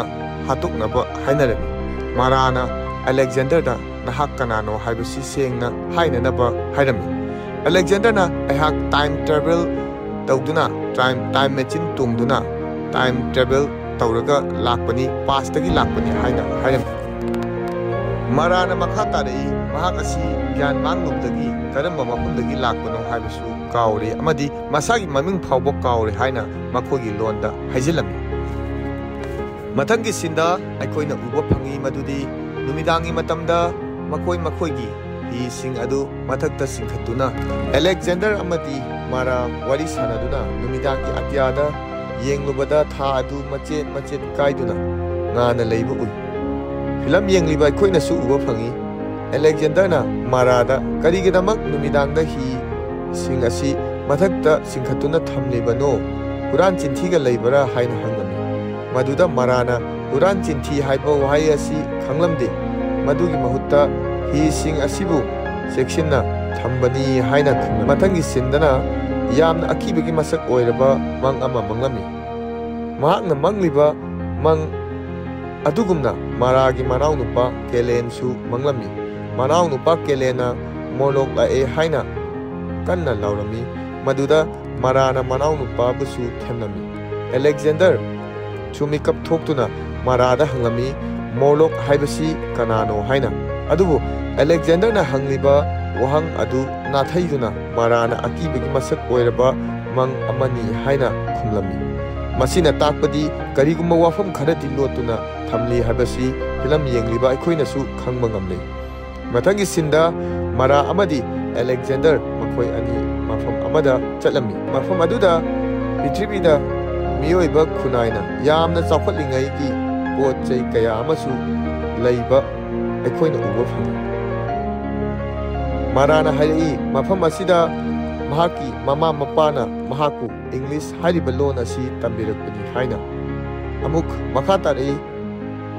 ꯍꯥꯠꯇꯣꯛꯅꯕ ꯍꯥꯏꯅꯔꯝꯃꯤ꯫ ꯃꯥꯔꯥꯅ ꯑꯂꯦꯛꯖꯦꯟꯗꯔꯗ "ꯅꯍꯥꯛ ꯀꯅꯥꯅꯣ ꯍꯥꯏꯕꯁꯤ ꯁꯦꯡꯅ ꯍꯥꯏꯅꯅꯕ" ꯍꯥꯏꯔꯝꯃꯤ꯫ ꯑꯂꯦꯛꯖꯦꯟꯗꯔꯅ "ꯑꯩꯍꯥꯛ ꯇꯥꯏꯝ ꯇ꯭ꯔꯥꯚꯦꯜ ꯇꯧꯗꯨꯅ, ꯇꯥꯏꯝ, ꯇꯥꯏꯝ ꯃꯦꯆꯤꯟ ꯇꯣꯡꯗꯨꯅ ꯇꯥꯏꯝ ꯇ꯭ꯔꯥꯚꯦꯜ ꯇꯧꯔꯒ ꯂꯥꯛꯄꯅꯤ, ꯄꯥꯁꯇꯒꯤ ꯂꯥꯛꯄꯅꯤ" ꯍꯥꯏꯅ ꯍꯥꯏꯔꯝꯃꯤ꯫ ꯃꯥꯔꯥꯅ ꯃꯈꯥ ꯇꯥꯔꯛꯏ, ꯃꯍꯥꯛ ꯑꯁꯤ ꯒ꯭ꯌꯥꯟ ꯃꯥꯡꯂꯨꯕꯗꯒꯤ ꯀꯔꯝꯕ ꯃꯐꯝꯗꯒꯤ ꯂꯥꯛꯄꯅꯣ ꯍꯥꯏꯕꯁꯨ ꯀꯥꯎꯔꯦ ꯑꯃꯗꯤ ꯃꯁꯥꯒꯤ ꯃꯃꯤꯡ ꯐꯥꯎꯕ ꯀꯥꯎꯔꯦ ꯍꯥꯏꯅ ꯃꯈꯣꯏꯒꯤ ꯂꯣꯟꯗ ꯍꯥꯏꯖꯤꯜꯂꯝꯃꯤ꯫ ꯃꯊꯪꯒꯤ ꯁꯤꯟꯗ ꯑꯩꯈꯣꯏꯅ ꯎꯕ ꯐꯪꯉꯤ ꯃꯗꯨꯗꯤ ꯅꯨꯃꯤꯗꯥꯡꯒꯤ ꯃꯇꯝꯗ ꯃꯈꯣꯏ ꯃꯈꯣꯏꯒꯤ ꯍꯤꯁꯤꯡ ꯑꯗꯨ ꯃꯊꯛꯇ ꯆꯤꯡꯈꯠꯇꯨꯅ, ꯑꯂꯦꯛꯖꯦꯟꯗꯔ ꯑꯃꯗꯤ ꯃꯥꯔꯥ ꯋꯥꯔꯤ ꯁꯥꯟꯅꯗꯨꯅ ꯅꯨꯃꯤꯗꯥꯡꯒꯤ ꯑꯇꯤꯌꯥꯗ ꯌꯦꯡꯂꯨꯕꯗ ꯊꯥ ꯑꯗꯨ ꯃꯆꯦꯠ ꯃꯆꯦꯠ ꯀꯥꯏꯗꯨꯅ ꯉꯥꯅ ꯂꯩꯕ ꯎꯏ꯫ ꯐꯤꯂꯝ ꯌꯦꯡꯂꯤꯕ ꯑꯩꯈꯣꯏꯅꯁꯨ ꯎꯕ ꯐꯪꯏ꯫ ꯑꯂꯦꯛꯖꯦꯟꯗꯔꯅ ꯃꯥꯔꯥꯗ ꯀꯔꯤꯒꯤꯗꯃꯛ ꯅꯨꯃꯤꯗꯥꯡꯗ ꯍꯤꯁꯤꯡ ꯑꯁꯤ ꯃꯊꯛꯇ ꯆꯤꯡꯈꯠꯇꯨꯅ ꯊꯝꯂꯤꯕꯅꯣ? ꯍꯨꯔꯥꯟ ꯆꯤꯟꯊꯤꯒ ꯂꯩꯕꯔꯥ ꯍꯥꯏꯅ ꯍꯪꯂꯝꯃꯤ꯫ ꯃꯗꯨꯗ ꯃꯥꯔꯥꯅ ꯍꯨꯔꯥꯟ ꯆꯤꯟꯊꯤ ꯍꯥꯏꯕ ꯋꯥꯍꯩ ꯑꯁꯤ ꯈꯪꯂꯝꯗꯦ꯫ ꯃꯗꯨꯒꯤ ꯃꯍꯨꯠꯇ ꯍꯤꯁꯤꯡ ꯑꯁꯤꯕꯨ ꯆꯦꯛꯁꯤꯟꯅ ꯊꯝꯕꯅꯤ ꯍꯥꯏꯅ ꯈꯨꯝꯂꯝꯃꯤ꯫ ꯃꯊꯪꯒꯤ ꯁꯤꯟꯗꯅ ꯌꯥꯝꯅ ꯑꯀꯤꯕꯒꯤ ꯃꯁꯛ ꯑꯣꯏꯔꯕ ꯃꯪ ꯑꯃ ꯃꯪꯂꯝꯃꯤ꯫ ꯃꯍꯥꯛꯅ ꯃꯪꯂꯤꯕ ꯃꯪ ꯑꯗꯨꯒꯨꯝꯅ ꯃꯥꯔꯥꯒꯤ ꯃꯅꯥꯎꯅꯨꯄꯥ ꯀꯦꯂꯦꯟꯁꯨ ꯃꯪꯂꯝꯃꯤ꯫ ꯃꯅꯥꯎꯅꯨꯄꯥ ꯀꯦꯂꯦꯟꯅ ꯃꯣꯔꯂꯣꯛ ꯂꯥꯛꯑꯦ ꯍꯥꯏꯅ ꯀꯟꯅ ꯂꯥꯎꯔꯝꯃꯤ꯫ ꯃꯗꯨꯗ ꯃꯥꯔꯥꯅ ꯃꯅꯥꯎꯅꯨꯄꯥꯕꯨꯁꯨ ꯊꯦꯝꯂꯝꯃꯤ꯫ ꯑꯂꯦꯛꯖꯦꯟꯗꯔ ꯁꯨ ꯃꯤꯀꯞ ꯊꯣꯛꯇꯨꯅ ꯃꯥꯔꯥꯗ ꯍꯪꯂꯝꯃꯤ, "ꯃꯣꯔꯂꯣꯛ ꯍꯥꯏꯕꯁꯤ ꯀꯅꯥꯅꯣ?" ꯍꯥꯏꯅ꯫ ꯑꯗꯨꯕꯨ ꯑꯂꯦꯛꯖꯦꯟꯗꯔꯅ ꯍꯪꯂꯤꯕ ꯋꯥꯍꯪ ꯑꯗꯨ ꯅꯥꯊꯩꯗꯨꯅ ꯃꯥꯔꯥꯅ ꯑꯀꯤꯕꯒꯤ ꯃꯁꯛ ꯑꯣꯏꯔꯕ ꯃꯪ ꯑꯃꯅꯤ ꯍꯥꯏꯅ ꯈꯨꯝꯂꯝꯃꯤ꯫ ꯃꯁꯤꯅ ꯇꯥꯛꯄꯗꯤ ꯀꯔꯤꯒꯨꯝꯕ ꯋꯥꯐꯝ ꯈꯔꯗꯤ ꯂꯣꯠꯇꯨꯅ ꯊꯝꯂꯤ ꯍꯥꯏꯕꯁꯤ ꯐꯤꯂꯝ ꯌꯦꯡꯂꯤꯕ ꯑꯩꯈꯣꯏꯅꯁꯨ ꯈꯪꯕ ꯉꯝꯂꯦ꯫ ꯃꯊꯪꯒꯤ ꯁꯤꯟꯗ ꯃꯥꯔꯥ ꯑꯃꯗꯤ ꯑꯂꯦꯛꯖꯦꯟꯗꯔ ꯃꯈꯣꯏ ꯑꯅꯤ ꯃꯐꯝ ꯑꯃꯗ ꯆꯠꯂꯝꯃꯤ꯫ ꯃꯐꯝ ꯑꯗꯨꯗ ꯄ꯭ꯔꯤꯊꯤꯕꯤꯗ ꯃꯤꯑꯣꯏꯕ ꯈꯨꯟꯅꯥꯏꯅ ꯌꯥꯝꯅ ꯆꯥꯎꯈꯠꯂꯤꯉꯩꯒꯤ ꯄꯣꯠ ꯆꯩ ꯀꯌꯥ ꯑꯃꯁꯨ ꯂꯩꯕ ꯑꯩꯈꯣꯏꯅ ꯎꯕ ꯐꯪꯏ꯫ ꯃꯥꯔꯥꯅ ꯍꯥꯏꯔꯛꯏ, ꯃꯐꯝ ꯑꯁꯤꯗ ꯃꯍꯥꯛꯀꯤ ꯃꯃꯥ ꯃꯄꯥꯅ ꯃꯍꯥꯛꯄꯨ ꯏꯪꯂꯤꯁ ꯍꯥꯏꯔꯤꯕ ꯂꯣꯟ ꯑꯁꯤ ꯇꯝꯕꯤꯔꯛꯄꯅꯤ ꯍꯥꯏꯅ꯫ ꯑꯃꯨꯛ ꯃꯈꯥ ꯇꯥꯔꯛꯏ,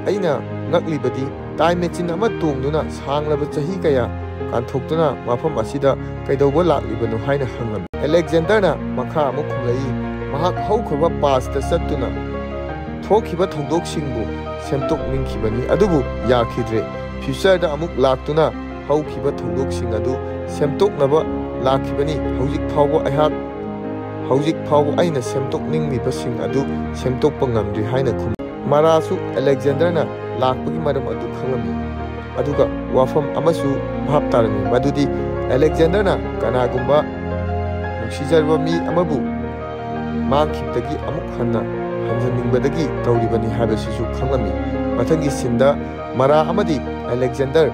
ꯑꯩꯅ ꯉꯛꯂꯤꯕꯗꯤ ꯇꯥꯏꯝ ꯃꯦꯆꯤꯟ ꯑꯃ ꯇꯣꯡꯗꯨꯅ ꯁꯥꯡꯂꯕ ꯆꯍꯤ ꯀꯌꯥ ꯀꯥꯟꯊꯣꯛꯇꯨꯅ ꯃꯐꯝ ꯑꯁꯤꯗ ꯀꯩꯗꯧꯕ ꯂꯥꯛꯂꯤꯕꯅꯣ ꯍꯥꯏꯅ ꯍꯪꯂꯝꯃꯤ꯫ ꯑꯂꯦꯛꯖꯦꯟꯗꯔꯅ ꯃꯈꯥ ꯑꯃꯨꯛ ꯈꯨꯝꯂꯛꯏ, ꯃꯍꯥꯛ ꯍꯧꯈ꯭ꯔꯕ ꯄꯥꯁꯇ ꯆꯠꯇꯨꯅ ꯊꯣꯛꯈꯤꯕ ꯊꯧꯗꯣꯛꯁꯤꯡꯕꯨ ꯁꯦꯝꯗꯣꯛꯅꯤꯡꯈꯤꯕꯅꯤ, ꯑꯗꯨꯕꯨ ꯌꯥꯈꯤꯗ꯭ꯔꯦ꯫ ꯐ꯭ꯌꯨꯆꯔꯗ ꯑꯃꯨꯛ ꯂꯥꯛꯇꯨꯅ ꯍꯧꯈꯤꯕ ꯊꯧꯗꯣꯛꯁꯤꯡ ꯑꯗꯨ ꯁꯦꯝꯗꯣꯛꯅꯕ ꯂꯥꯛꯈꯤꯕꯅꯤ꯫ ꯍꯧꯖꯤꯛ ꯐꯥꯎꯕ ꯑꯩꯍꯥꯛ, ꯍꯧꯖꯤꯛ ꯐꯥꯎꯕ ꯑꯩꯅ ꯁꯦꯝꯗꯣꯛꯅꯤꯡꯂꯤꯕꯁꯤꯡ ꯑꯗꯨ ꯁꯦꯝꯗꯣꯛꯄ ꯉꯝꯗ꯭ꯔꯤ ꯍꯥꯏꯅ ꯈꯨꯝꯃꯤ꯫ ꯃꯥꯔꯥꯁꯨ ꯑꯂꯦꯛꯖꯦꯟꯗꯔꯅ ꯂꯥꯛꯄꯒꯤ ꯃꯔꯝ ꯑꯗꯨ ꯈꯪꯂꯝꯃꯤ꯫ ꯑꯗꯨꯒ ꯋꯥꯐꯝ ꯑꯃꯁꯨ ꯚꯥꯞ ꯇꯥꯔꯝꯃꯤ, ꯃꯗꯨꯗꯤ ꯑꯂꯦꯛꯖꯦꯟꯗꯔꯅ ꯀꯅꯥꯒꯨꯝꯕ ꯅꯨꯡꯁꯤꯖꯔꯕ ꯃꯤ ꯑꯃꯕꯨ ꯃꯥꯡꯈꯤꯕꯗꯒꯤ ꯑꯃꯨꯛ ꯍꯟꯅ ꯍꯟꯖꯟꯅꯤꯡꯕꯗꯒꯤ ꯇꯧꯔꯤꯕꯅꯤ ꯍꯥꯏꯕꯁꯤꯁꯨ ꯈꯪꯂꯝꯃꯤ꯫ ꯃꯊꯪꯒꯤ ꯁꯤꯟꯗ ꯃꯥꯔꯥ ꯑꯃꯗꯤ ꯑꯂꯦꯛꯖꯦꯟꯗꯔ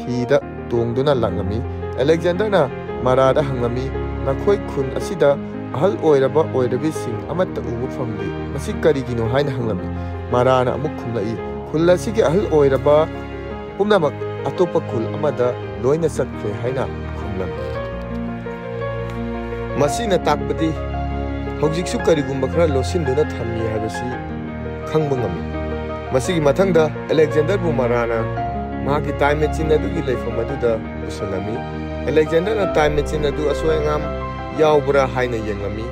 ꯍꯤꯗ ꯇꯣꯡꯗꯨꯅ ꯂꯥꯛꯂꯝꯃꯤ꯫ ꯑꯂꯦꯛꯖꯦꯟꯗꯔꯅ ꯃꯔꯥꯗ ꯍꯪꯂꯝꯃꯤ, "ꯅꯈꯣꯏ ꯈꯨꯟ ꯑꯁꯤꯗ ꯑꯍꯜ ꯑꯣꯏꯔꯕ ꯑꯣꯏꯔꯕꯤꯁꯤꯡ ꯑꯃꯠꯇ ꯎꯕ ꯐꯪꯗꯦ꯫ ꯃꯁꯤ ꯀꯔꯤꯒꯤꯅꯣ?" ꯍꯥꯏꯅ ꯍꯪꯂꯝꯃꯤ꯫ ꯃꯔꯥꯅ ꯑꯃꯨꯛ ꯈꯨꯝꯂꯛꯏ, "ꯈꯨꯜ ꯑꯁꯤꯒꯤ ꯑꯍꯜ ꯑꯣꯏꯔꯕ ꯄꯨꯝꯅꯃꯛ ꯑꯇꯣꯞꯄ ꯈꯨꯜ ꯑꯃꯗ ꯂꯣꯏꯅ ꯆꯠꯈ꯭ꯔꯦ" ꯍꯥꯏꯅ ꯈꯨꯝꯂꯝꯃꯤ꯫ ꯃꯁꯤꯅ ꯇꯥꯛꯄꯗꯤ ꯍꯧꯖꯤꯛꯁꯨ ꯀꯔꯤꯒꯨꯝꯕ ꯈꯔ ꯂꯣꯠꯁꯤꯟꯗꯨꯅ ꯊꯝꯃꯤ ꯍꯥꯏꯕꯁꯤ ꯈꯪꯕ ꯉꯝꯃꯤ꯫ ꯃꯁꯤꯒꯤ ꯃꯊꯪꯗ ꯑꯂꯦꯛꯖꯦꯟꯗꯔꯕꯨ ꯃꯔꯥꯅ ꯃꯍꯥꯛꯀꯤ ꯇꯥꯏꯝ ꯃꯦꯆꯤꯟ ꯑꯗꯨꯒꯤ ꯂꯩꯐꯝ ꯑꯗꯨꯗ ꯄꯨꯁꯤꯜꯂꯝꯃꯤ꯫ ꯑꯂꯦꯛꯖꯦꯟꯗꯔꯅ ꯇꯥꯏꯝ ꯃꯦꯆꯤꯟ ꯑꯗꯨ ꯑꯁꯣꯏ ꯑꯉꯥꯝ ꯌꯥꯎꯕ꯭ꯔꯥ ꯍꯥꯏꯅ ꯌꯦꯡꯂꯝꯃꯤ꯫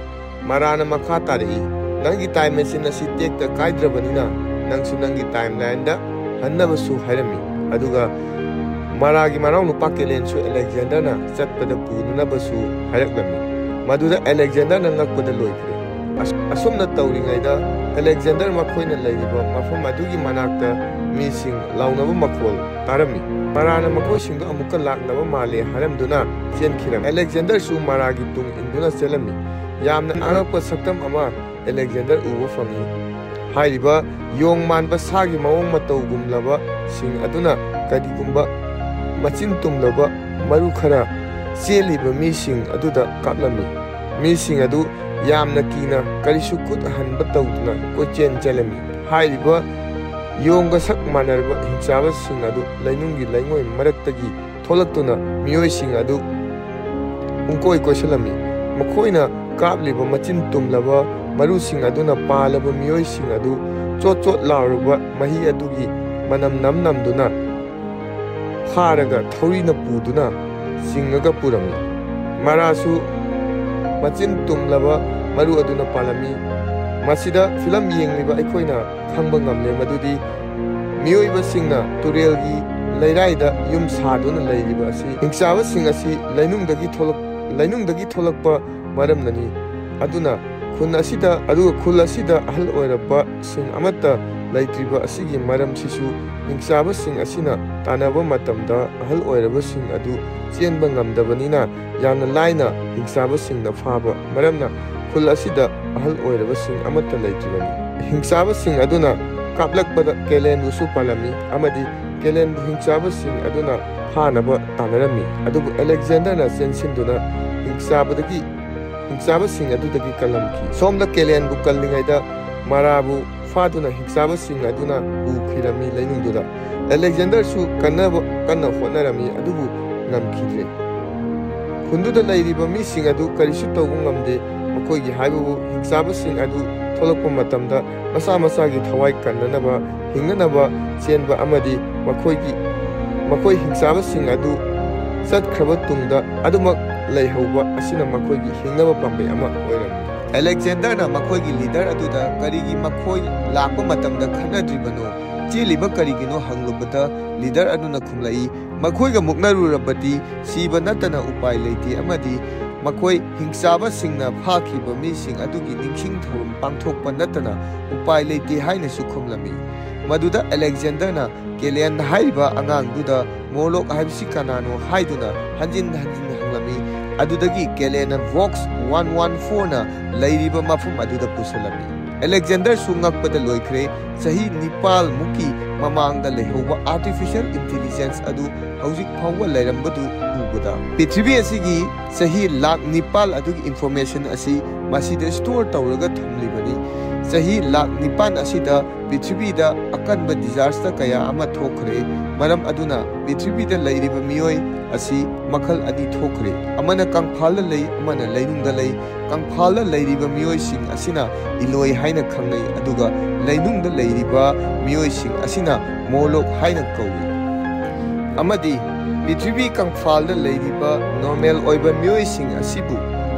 ꯃꯔꯥꯅ ꯃꯈꯥ ꯇꯥꯔꯛꯏ, "ꯅꯪꯒꯤ ꯇꯥꯏꯝ ꯃꯦꯆꯤꯟ ꯑꯁꯤ ꯇꯦꯛꯇ ꯀꯥꯏꯗ꯭ꯔꯕꯅꯤꯅ ꯅꯪꯁꯨ ꯅꯪꯒꯤ ꯇꯥꯏꯝ ꯂꯥꯏꯟꯗ ꯍꯟꯅꯕꯁꯨ" ꯍꯥꯏꯔꯝꯃꯤ꯫ ꯑꯗꯨꯒ ꯃꯔꯥꯒꯤ ꯃꯅꯥꯎꯅꯨꯄꯥ ꯀꯦꯂꯦꯟꯁꯨ ꯑꯂꯦꯛꯖꯦꯟꯗꯔꯅ ꯆꯠꯄꯗ ꯄꯨꯅꯅꯕꯁꯨ ꯍꯥꯏꯔꯛꯂꯝꯃꯤ꯫ ꯃꯗꯨꯗ ꯑꯂꯦꯛꯖꯦꯟꯗꯔꯅ ꯉꯛꯄꯗ ꯂꯣꯏꯈ꯭ꯔꯦ꯫ ꯑꯁ-, ꯑꯁꯨꯝꯅ ꯇꯧꯔꯤꯉꯩꯗ ꯑꯂꯦꯛꯖꯦꯟꯗꯔ ꯃꯈꯣꯏꯅ ꯂꯩꯔꯤꯕ ꯃꯐꯝ ꯑꯗꯨꯒꯤ ꯃꯅꯥꯛꯇ ꯃꯤꯁꯤꯡ ꯂꯥꯎꯅꯕ ꯃꯈꯣꯜ ꯇꯥꯔꯝꯃꯤ꯫ ꯃꯔꯥꯅ ꯃꯈꯣꯏꯁꯤꯡꯗꯨ ꯑꯃꯨꯛꯀ ꯂꯥꯛꯅꯕ ꯃꯥꯜꯂꯦ ꯍꯥꯏꯔꯝꯗꯨꯅ ꯆꯦꯟꯈꯤꯔꯝꯃꯤ꯫ ꯑꯂꯦꯛꯖꯦꯟꯗꯔꯁꯨ ꯃꯔꯥꯒꯤ ꯇꯨꯡ ꯏꯟꯗꯨꯅ ꯆꯦꯜꯂꯝꯃꯤ꯫ ꯌꯥꯝꯅ ꯑꯉꯛꯄ ꯁꯛꯇꯝ ꯑꯃ ꯑꯂꯦꯛꯖꯦꯟꯗꯔ ꯎꯕ ꯐꯪꯏ꯫ ꯍꯥꯏꯔꯤꯕ ꯌꯣꯡ ꯃꯥꯟꯕ ꯁꯥꯒꯤ ꯃꯑꯣꯡ ꯃꯇꯧꯒꯨꯝꯂꯕꯁꯤꯡ ꯑꯗꯨꯅ ꯀꯔꯤꯒꯨꯝꯕ ꯃꯆꯤꯟ ꯇꯨꯝꯂꯕ ꯃꯔꯨ ꯈꯔ ꯆꯦꯜꯂꯤꯕ ꯃꯤꯁꯤꯡ ꯑꯗꯨꯗ ꯀꯥꯞꯂꯝꯃꯤ꯫ ꯃꯤꯁꯤꯡ ꯑꯗꯨ ꯌꯥꯝꯅ ꯀꯤꯅ ꯀꯔꯤꯁꯨ ꯈꯨꯠ ꯍꯟꯕ ꯇꯧꯗꯅ ꯀꯣꯏꯆꯦꯟ ꯆꯦꯜꯂꯝꯃꯤ꯫ ꯍꯥꯏꯔꯤꯕ ꯌꯣꯡꯒ ꯁꯛ ꯃꯥꯟꯅꯔꯕ ꯍꯤꯡꯆꯥꯕꯁꯤꯡ ꯑꯗꯨ ꯂꯩꯅꯨꯡꯒꯤ ꯂꯩꯉꯣꯏ ꯃꯔꯛꯇꯒꯤ ꯊꯣꯛꯂꯛꯇꯨꯅ ꯃꯤꯑꯣꯏꯁꯤꯡ ꯑꯗꯨ ꯄꯨꯡꯀꯣꯏ ꯀꯣꯏꯁꯤꯜꯂꯝꯃꯤ꯫ ꯃꯈꯣꯏꯅ ꯀꯥꯞꯂꯤꯕ ꯃꯆꯤꯟ ꯇꯨꯝꯂꯕ ꯃꯔꯨꯁꯤꯡ ꯑꯗꯨꯅ ꯄꯥꯜꯂꯕ ꯃꯤꯑꯣꯏꯁꯤꯡ ꯑꯗꯨ ꯆꯣꯠ ꯆꯣꯠ ꯂꯥꯎꯔꯕ ꯃꯍꯤ ꯑꯗꯨꯒꯤ ꯃꯅꯝ ꯅꯝ ꯅꯝꯗꯨꯅ ꯐꯥꯔꯒ ꯊꯧꯔꯤꯅ ꯄꯨꯗꯨꯅ ꯆꯤꯡꯉꯒ ꯄꯨꯔꯝꯃꯤ꯫ ꯃꯔꯥꯁꯨ ꯃꯆꯤꯟ ꯇꯨꯝꯂꯕ ꯃꯔꯨ ꯑꯗꯨꯅ ꯄꯥꯜꯂꯝꯃꯤ꯫ ꯃꯁꯤꯗ ꯐꯤꯂꯝ ꯌꯦꯡꯂꯤꯕ ꯑꯩꯈꯣꯏꯅ ꯈꯪꯕ ꯉꯝꯂꯦ ꯃꯗꯨꯗꯤ ꯃꯤꯑꯣꯏꯕꯁꯤꯡꯅ ꯇꯨꯔꯦꯜꯒꯤ ꯂꯩꯔꯥꯏꯗ ꯌꯨꯝ ꯁꯥꯗꯨꯅ ꯂꯩꯔꯤꯕ ꯑꯁꯤ ꯍꯤꯡꯆꯥꯕꯁꯤꯡ ꯑꯁꯤ ꯂꯩꯅꯨꯡꯗꯒꯤ ꯊꯣꯛꯂꯛ-, ꯂꯩꯅꯨꯡꯗꯒꯤ ꯊꯣꯛꯂꯛꯄ ꯃꯔꯝꯅꯅꯤ꯫ ꯑꯗꯨꯅ ꯈꯨꯟ ꯑꯁꯤꯗ, ꯑꯗꯨꯒ ꯈꯨꯜ ꯑꯁꯤꯗ ꯑꯍꯜ ꯑꯣꯏꯔꯕꯁꯤꯡ ꯑꯃꯠꯇ ꯂꯩꯇ꯭ꯔꯤꯕ ꯑꯁꯤꯒꯤ ꯃꯔꯝꯁꯤꯁꯨ ꯍꯤꯡꯆꯥꯕꯁꯤꯡ ꯑꯁꯤꯅ ꯇꯥꯟꯅꯕ ꯃꯇꯝꯗ ꯑꯍꯜ ꯑꯣꯏꯔꯕꯁꯤꯡ ꯑꯗꯨ ꯆꯦꯟꯕ ꯉꯝꯗꯕꯅꯤꯅ ꯌꯥꯝꯅ ꯂꯥꯏꯅ ꯍꯤꯡꯆꯥꯕꯁꯤꯡꯅ ꯐꯥꯕ ꯃꯔꯝꯅ ꯈꯨꯜ ꯑꯁꯤꯗ ꯑꯍꯜ ꯑꯣꯏꯔꯕꯁꯤꯡ ꯑꯃꯠꯇ ꯂꯩꯇ꯭ꯔꯤꯕꯅꯤ꯫ ꯍꯤꯡꯆꯥꯕꯁꯤꯡ ꯑꯗꯨꯅ ꯀꯥꯞꯂꯛꯄꯗ ꯀꯦꯂꯦꯟꯕꯨꯁꯨ ꯄꯥꯜꯂꯝꯃꯤ ꯑꯃꯗꯤ ꯀꯦꯂꯦꯟꯕꯨ ꯍꯤꯡꯆꯥꯕꯁꯤꯡ ꯑꯗꯨꯅ ꯐꯥꯅꯕ ꯇꯥꯟꯅꯔꯝꯃꯤ꯫ ꯑꯗꯨꯕꯨ ꯑꯂꯦꯛꯖꯦꯟꯗꯔꯅ ꯆꯦꯟꯁꯤꯟꯗꯨꯅ ꯍꯤꯡꯆꯥꯕꯗꯒꯤ, ꯍꯤꯡꯆꯥꯕꯁꯤꯡ ꯑꯗꯨꯗꯒꯤ ꯀꯜꯂꯝꯈꯤ꯫ ꯁꯣꯝꯗ ꯀꯦꯂꯦꯟꯕꯨ ꯀꯜꯂꯤꯉꯩꯗ ꯃꯥꯔꯥꯕꯨ ꯐꯥꯗꯨꯅ ꯍꯤꯡꯆꯥꯕꯁꯤꯡ ꯑꯗꯨꯅ ꯄꯨꯈꯤꯔꯝꯃꯤ ꯂꯩꯅꯨꯡꯗꯨꯗ꯫ ꯑꯂꯦꯛꯖꯦꯟꯗꯔꯁꯨ ꯀꯟꯅꯕ, ꯀꯟꯅ ꯍꯣꯠꯅꯔꯝꯃꯤ, ꯑꯗꯨꯕꯨ ꯉꯝꯈꯤꯗ꯭ꯔꯦ꯫ ꯈꯨꯟꯗꯨꯗ ꯂꯩꯔꯤꯕ ꯃꯤꯁꯤꯡ ꯑꯗꯨ ꯀꯔꯤꯁꯨ ꯇꯧꯕ ꯉꯝꯗꯦ꯫ ꯃꯈꯣꯏꯒꯤ ꯍꯥꯏꯕꯕꯨ ꯍꯤꯡꯆꯥꯕꯁꯤꯡ ꯑꯗꯨ ꯊꯣꯛꯂꯛꯄ ꯃꯇꯝꯗ ꯃꯁꯥ ꯃꯁꯥꯒꯤ ꯊꯋꯥꯏ ꯀꯟꯅꯅꯕ, ꯍꯤꯡꯅꯅꯕ ꯆꯦꯟꯕ ꯑꯃꯗꯤ ꯃꯈꯣꯏꯒꯤ, ꯃꯈꯣꯏ ꯍꯤꯡꯆꯥꯕꯁꯤꯡ ꯑꯗꯨ ꯆꯠꯈ꯭ꯔꯕ ꯇꯨꯡꯗ ꯑꯗꯨꯃꯛ ꯂꯩꯍꯧꯕ ꯑꯁꯤꯅ ꯃꯈꯣꯏꯒꯤ ꯍꯤꯡꯅꯕ ꯄꯥꯝꯕꯩ ꯑꯃ ꯑꯣꯏꯔꯝꯃꯤ꯫ ꯑꯂꯦꯛꯖꯦꯟꯗꯔꯅ ꯃꯈꯣꯏꯒꯤ ꯂꯤꯗꯔ ꯑꯗꯨꯗ ꯀꯔꯤꯒꯤ ꯃꯈꯣꯏ ꯂꯥꯛꯄ ꯃꯇꯝꯗ ꯈꯠꯅꯗ꯭ꯔꯤꯕꯅꯣ, ꯆꯦꯜꯂꯤꯕ ꯀꯔꯤꯒꯤꯅꯣ ꯍꯪꯂꯨꯕꯗ, ꯂꯤꯗꯔ ꯑꯗꯨꯅ ꯈꯨꯝꯂꯛꯏ, "ꯃꯈꯣꯏꯒ ꯃꯨꯛꯅꯔꯨꯔꯕꯗꯤ ꯁꯤꯕ ꯅꯠꯇꯅ ꯎꯄꯥꯏ ꯂꯩꯇꯦ, ꯑꯃꯗꯤ ꯃꯈꯣꯏ ꯍꯤꯡꯆꯥꯕꯁꯤꯡꯅ ꯐꯥꯈꯤꯕ ꯃꯤꯁꯤꯡ ꯑꯗꯨꯒꯤ ꯅꯤꯡꯁꯤꯡ ꯊꯧꯔꯝ ꯄꯥꯡꯊꯣꯛꯄ ꯅꯠꯇꯅ ꯎꯄꯥꯏ ꯂꯩꯇꯦ" ꯍꯥꯏꯅꯁꯨ ꯈꯨꯝꯂꯝꯃꯤ꯫ ꯃꯗꯨꯗ ꯑꯂꯦꯛꯖꯦꯟꯗꯔꯅ ꯀꯦꯂꯦꯟ ꯍꯥꯏꯔꯤꯕ ꯑꯉꯥꯡꯗꯨꯗ ꯃꯣꯔꯂꯣꯛ ꯍꯥꯏꯕꯁꯤ ꯀꯅꯥꯅꯣ ꯍꯥꯏꯗꯨꯅ ꯍꯟꯖꯤꯟ ꯍꯟꯖꯤꯟ ꯍꯪꯂꯝꯃꯤ꯫ ꯑꯗꯨꯗꯒꯤ ꯀꯦꯂꯦꯟꯅ ꯚꯣꯛꯁ ꯋꯥꯟ ꯋꯥꯟ ꯐꯣꯔꯅ ꯂꯩꯔꯤꯕ ꯃꯐꯝ ꯑꯗꯨꯗ ꯄꯨꯁꯤꯜꯂꯝꯃꯤ꯫ ꯑꯂꯦꯛꯖꯦꯟꯗꯔꯁꯨ ꯉꯛꯄꯗ ꯂꯣꯏꯈ꯭ꯔꯦ꯫ ꯆꯍꯤ ꯅꯤꯄꯥꯜ ꯃꯨꯛꯀꯤ ꯃꯃꯥꯡꯗ ꯂꯩꯍꯧꯕ ꯑꯥꯔꯇꯤꯐꯤꯁꯤꯌꯦꯜ ꯏꯟꯇꯤꯂꯤꯖꯦꯟꯁ ꯑꯗꯨ ꯍꯧꯖꯤꯛ ꯐꯥꯎꯕ ꯂꯩꯔꯝꯕꯗꯨ ꯎꯕꯗ꯫ ꯄ꯭ꯔꯤꯊꯤꯕꯤ ꯑꯁꯤꯒꯤ ꯆꯍꯤ ꯂꯥꯈ ꯅꯤꯄꯥꯜ ꯑꯗꯨꯒꯤ ꯏꯟꯐꯣꯔꯃꯦꯁꯟ ꯑꯁꯤ ꯃꯁꯤꯗ ꯁ꯭ꯇꯣꯔ ꯇꯧꯔꯒ ꯊꯝꯂꯤꯕꯅꯤ꯫ ꯆꯍꯤ ꯂꯥꯈ ꯅꯤꯄꯥꯜ ꯑꯁꯤꯗ ꯄ꯭ꯔꯤꯊꯤꯕꯤꯗ ꯑꯀꯟꯕ ꯗꯤꯖꯥꯁꯇꯔ ꯀꯌꯥ ꯑꯃ ꯊꯣꯛꯈ꯭ꯔꯦ꯫ ꯃꯔꯝ ꯑꯗꯨꯅ ꯄ꯭ꯔꯤꯊꯤꯕꯤꯗ ꯂꯩꯔꯤꯕ ꯃꯤꯑꯣꯏ ꯑꯁꯤ ꯃꯈꯜ ꯑꯅꯤ ꯊꯣꯛꯈ꯭ꯔꯦ꯫ ꯑꯃꯅ ꯀꯪꯐꯥꯜꯗ ꯂꯩ, ꯑꯃꯅ ꯂꯩꯅꯨꯡꯗ ꯂꯩ꯫ ꯀꯪꯐꯥꯜꯗ ꯂꯩꯔꯤꯕ ꯃꯤꯑꯣꯏꯁꯤꯡ ꯑꯁꯤꯅ ꯏꯂꯣꯏ ꯍꯥꯏꯅ ꯈꯪꯅꯩ, ꯑꯗꯨꯒ ꯂꯩꯅꯨꯡꯗ ꯂꯩꯔꯤꯕ ꯃꯤꯑꯣꯏꯁꯤꯡ ꯑꯁꯤꯅ ꯃꯣꯔꯂꯣꯛ ꯍꯥꯏꯅ ꯀꯧꯏ꯫ ꯑꯃꯗꯤ ꯄ꯭ꯔꯤꯊꯤꯕꯤ ꯀꯪꯐꯥꯜꯗ ꯂꯩꯔꯤꯕ ꯅꯣꯔꯃꯦꯜ ꯑꯣꯏꯕ ꯃꯤꯑꯣꯏꯁꯤꯡ ꯑꯁꯤꯕꯨ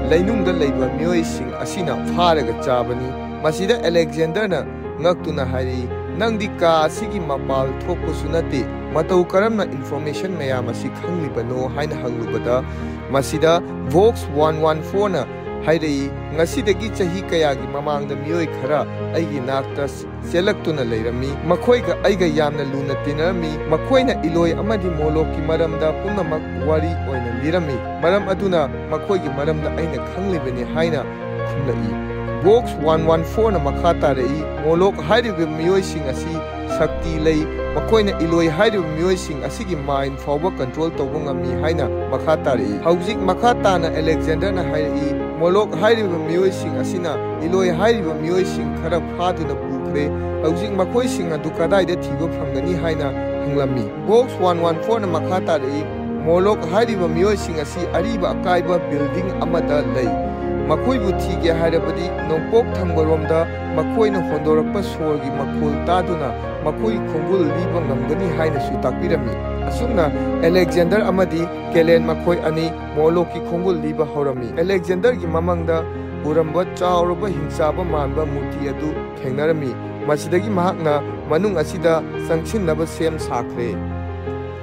ꯂꯩꯅꯨꯡꯗ ꯂꯩꯕ ꯃꯤꯑꯣꯏꯁꯤꯡ ꯑꯁꯤꯅ ꯐꯥꯔꯒ ꯆꯥꯕꯅꯤ꯫ ꯃꯁꯤꯗ ꯑꯂꯦꯛꯖꯦꯟꯗꯔꯅ ꯉꯛꯇꯨꯅ ꯍꯥꯏꯔꯛꯏ, "ꯅꯪꯗꯤ ꯀꯥ ꯑꯁꯤꯒꯤ ꯃꯄꯥꯜ ꯊꯣꯛꯄꯁꯨ ꯅꯠꯇꯦ, ꯃꯇꯧ ꯀꯔꯝꯅ ꯏꯟꯐꯣꯔꯃꯦꯁꯟ ꯃꯌꯥꯝ ꯑꯁꯤ ꯈꯪꯂꯤꯕꯅꯣ?" ꯍꯥꯏꯅ ꯍꯪꯂꯨꯕꯗ, ꯃꯁꯤꯗ ꯚꯣꯛꯁ ꯋꯥꯟ ꯋꯥꯟ ꯐꯣꯔꯅ ꯍꯥꯏꯔꯛꯏ, "ꯉꯁꯤꯗꯒꯤ ꯆꯍꯤ ꯀꯌꯥꯒꯤ ꯃꯃꯥꯡꯗ ꯃꯤꯑꯣꯏ ꯈꯔ ꯑꯩꯒꯤ ꯅꯥꯛꯇ ꯆꯦꯜꯂꯛꯇꯨꯅ ꯂꯩꯔꯝꯃꯤ꯫ ꯃꯈꯣꯏꯒ ꯑꯩꯒ ꯌꯥꯝꯅ ꯂꯨꯅ ꯇꯤꯟꯅꯔꯝꯃꯤ꯫ ꯃꯈꯣꯏꯅ ꯏꯂꯣꯏ ꯑꯃꯗꯤ ꯃꯣꯂꯣꯛꯀꯤ ꯃꯔꯝꯗ ꯄꯨꯝꯅꯃꯛ ꯋꯥꯔꯤ ꯑꯣꯏꯅ ꯂꯤꯔꯝꯃꯤ꯫ ꯃꯔꯝ ꯑꯗꯨꯅ ꯃꯈꯣꯏꯒꯤ ꯃꯔꯝꯗ ꯑꯩꯅ ꯈꯪꯂꯤꯕꯅꯤ" ꯍꯥꯏꯅ ꯈꯨꯝꯂꯛꯏ꯫ ꯚꯣꯛꯁ ꯋꯥꯟ ꯋꯥꯟ ꯐꯣꯔꯅ ꯃꯈꯥ ꯇꯥꯔꯛꯏ, "ꯃꯣꯂꯣꯛ ꯍꯥꯏꯔꯤꯕ ꯃꯤꯑꯣꯏꯁꯤꯡ ꯑꯁꯤ ꯁꯛꯇꯤ ꯂꯩ, ꯃꯈꯣꯏꯅ ꯏꯂꯣꯏ ꯍꯥꯏꯔꯤꯕ ꯃꯤꯑꯣꯏꯁꯤꯡ ꯑꯁꯤꯒꯤ ꯃꯥꯏꯟ ꯐꯥꯎꯕ ꯀꯟꯇ꯭ꯔꯣꯜ ꯇꯧꯕ ꯉꯝꯃꯤ ꯍꯥꯏꯅ ꯃꯈꯥ ꯇꯥꯔꯛꯏ꯫ ꯍꯧꯖꯤꯛ ꯃꯈꯥ ꯇꯥꯅ ꯑꯂꯦꯛꯖꯦꯟꯗꯔꯅ ꯍꯥꯏꯔꯛꯏ, ꯃꯣꯂꯣꯛ ꯍꯥꯏꯔꯤꯕ ꯃꯤꯑꯣꯏꯁꯤꯡ ꯑꯁꯤꯅ ꯏꯂꯣꯏ ꯍꯥꯏꯔꯤꯕ ꯃꯤꯑꯣꯏꯁꯤꯡ ꯈꯔ ꯐꯥꯗꯨꯅ ꯄꯨꯈ꯭ꯔꯦ꯫ ꯍꯧꯖꯤꯛ ꯃꯈꯣꯏꯁꯤꯡ ꯑꯗꯨ ꯀꯗꯥꯏꯗ ꯊꯤꯕ ꯐꯪꯒꯅꯤ ꯍꯥꯏꯅ ꯍꯪꯂꯝꯃꯤ꯫ ꯕꯣꯛꯁ ꯋꯥꯟ ꯋꯥꯟ ꯐꯣꯔꯅ ꯃꯈꯥ ꯇꯥꯔꯛꯏ, ꯃꯣꯂꯣꯛ ꯍꯥꯏꯔꯤꯕ ꯃꯤꯑꯣꯏꯁꯤꯡ ꯑꯁꯤ ꯑꯔꯤꯕ ꯑꯀꯥꯏꯕ ꯕꯤꯜꯗꯤꯡ ꯑꯃꯗ ꯂꯩ꯫ ꯃꯈꯣꯏꯕꯨ ꯊꯤꯒꯦ ꯍꯥꯏꯔꯕꯗꯤ ꯅꯣꯡꯄꯣꯛ ꯊꯪꯕꯔꯣꯝꯗ ꯃꯈꯣꯏꯅ ꯍꯣꯟꯗꯣꯔꯛꯄ ꯁꯣꯔꯒꯤ ꯃꯈꯣꯜ ꯇꯥꯗꯨꯅ ꯃꯈꯣꯏ ꯈꯣꯡꯒꯨꯜ ꯂꯤꯕ ꯉꯝꯒꯅꯤ ꯍꯥꯏꯅꯁꯨ ꯇꯥꯛꯄꯤꯔꯝꯃꯤ꯫ ꯑꯁꯨꯝꯅ ꯑꯂꯦꯛꯖꯦꯟꯗꯔ ꯑꯃꯗꯤ ꯀꯦꯂꯦꯟ ꯃꯈꯣꯏ ꯑꯅꯤ ꯃꯣꯂꯣꯛꯀꯤ ꯈꯣꯡꯒꯨꯜ ꯂꯤꯕ ꯍꯧꯔꯝꯃꯤ꯫ ꯑꯂꯦꯛꯖꯦꯟꯗꯔꯒꯤ ꯃꯃꯪꯗ ꯎꯔꯝꯕ ꯆꯥꯎꯔꯕ ꯍꯤꯡꯆꯥꯕ ꯃꯥꯟꯕ ꯃꯨꯔꯇꯤ ꯑꯗꯨ ꯊꯦꯡꯅꯔꯝꯃꯤ꯫ ꯃꯁꯤꯗꯒꯤ ꯃꯍꯥꯛꯅ ꯃꯅꯨꯡ ꯑꯁꯤꯗ ꯆꯪꯁꯤꯟꯅꯕ ꯁꯦꯝ ꯁꯥꯈ꯭ꯔꯦ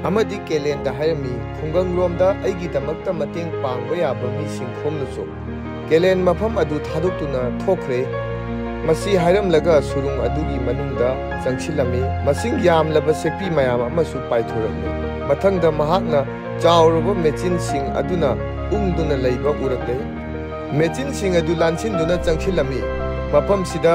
ꯑꯃꯗꯤ ꯀꯦꯂꯦꯟꯗ ꯍꯥꯏꯔꯝꯃꯤ, "ꯈꯨꯡꯒꯪꯂꯣꯝꯗ ꯑꯩꯒꯤꯗꯃꯛꯇ ꯃꯇꯦꯡ ꯄꯥꯡꯕ ꯌꯥꯕ ꯃꯤꯁꯤꯡ ꯈꯣꯝꯂꯨꯆꯣ꯫" ꯀꯦꯂꯦꯟ ꯃꯐꯝ ꯑꯗꯨ ꯊꯥꯗꯣꯛꯇꯨꯅ ꯊꯣꯛꯈ꯭ꯔꯦ꯫ ꯃꯁꯤ ꯍꯥꯏꯔꯝꯂꯒ ꯁꯨꯔꯨꯡ ꯑꯗꯨꯒꯤ ꯃꯅꯨꯡꯗ ꯆꯪꯁꯤꯜꯂꯝꯃꯤ꯫ ꯃꯁꯤꯡ ꯌꯥꯝꯂꯕ ꯁꯦꯛꯄꯤ ꯃꯌꯥꯝ ꯑꯃꯁꯨ ꯄꯥꯏꯊꯣꯔꯛꯂꯦ꯫ ꯃꯊꯪꯗ ꯃꯍꯥꯛꯅ ꯆꯥꯎꯔꯕ ꯃꯦꯆꯤꯟꯁꯤꯡ ꯑꯗꯨꯅ ꯎꯪꯗꯨꯅ ꯂꯩꯕ ꯎꯔꯛꯂꯦ꯫ ꯃꯦꯆꯤꯟꯁꯤꯡ ꯑꯗꯨ ꯂꯥꯟꯁꯤꯟꯗꯨꯅ ꯆꯪꯁꯤꯜꯂꯝꯃꯤ꯫ ꯃꯐꯝꯁꯤꯗ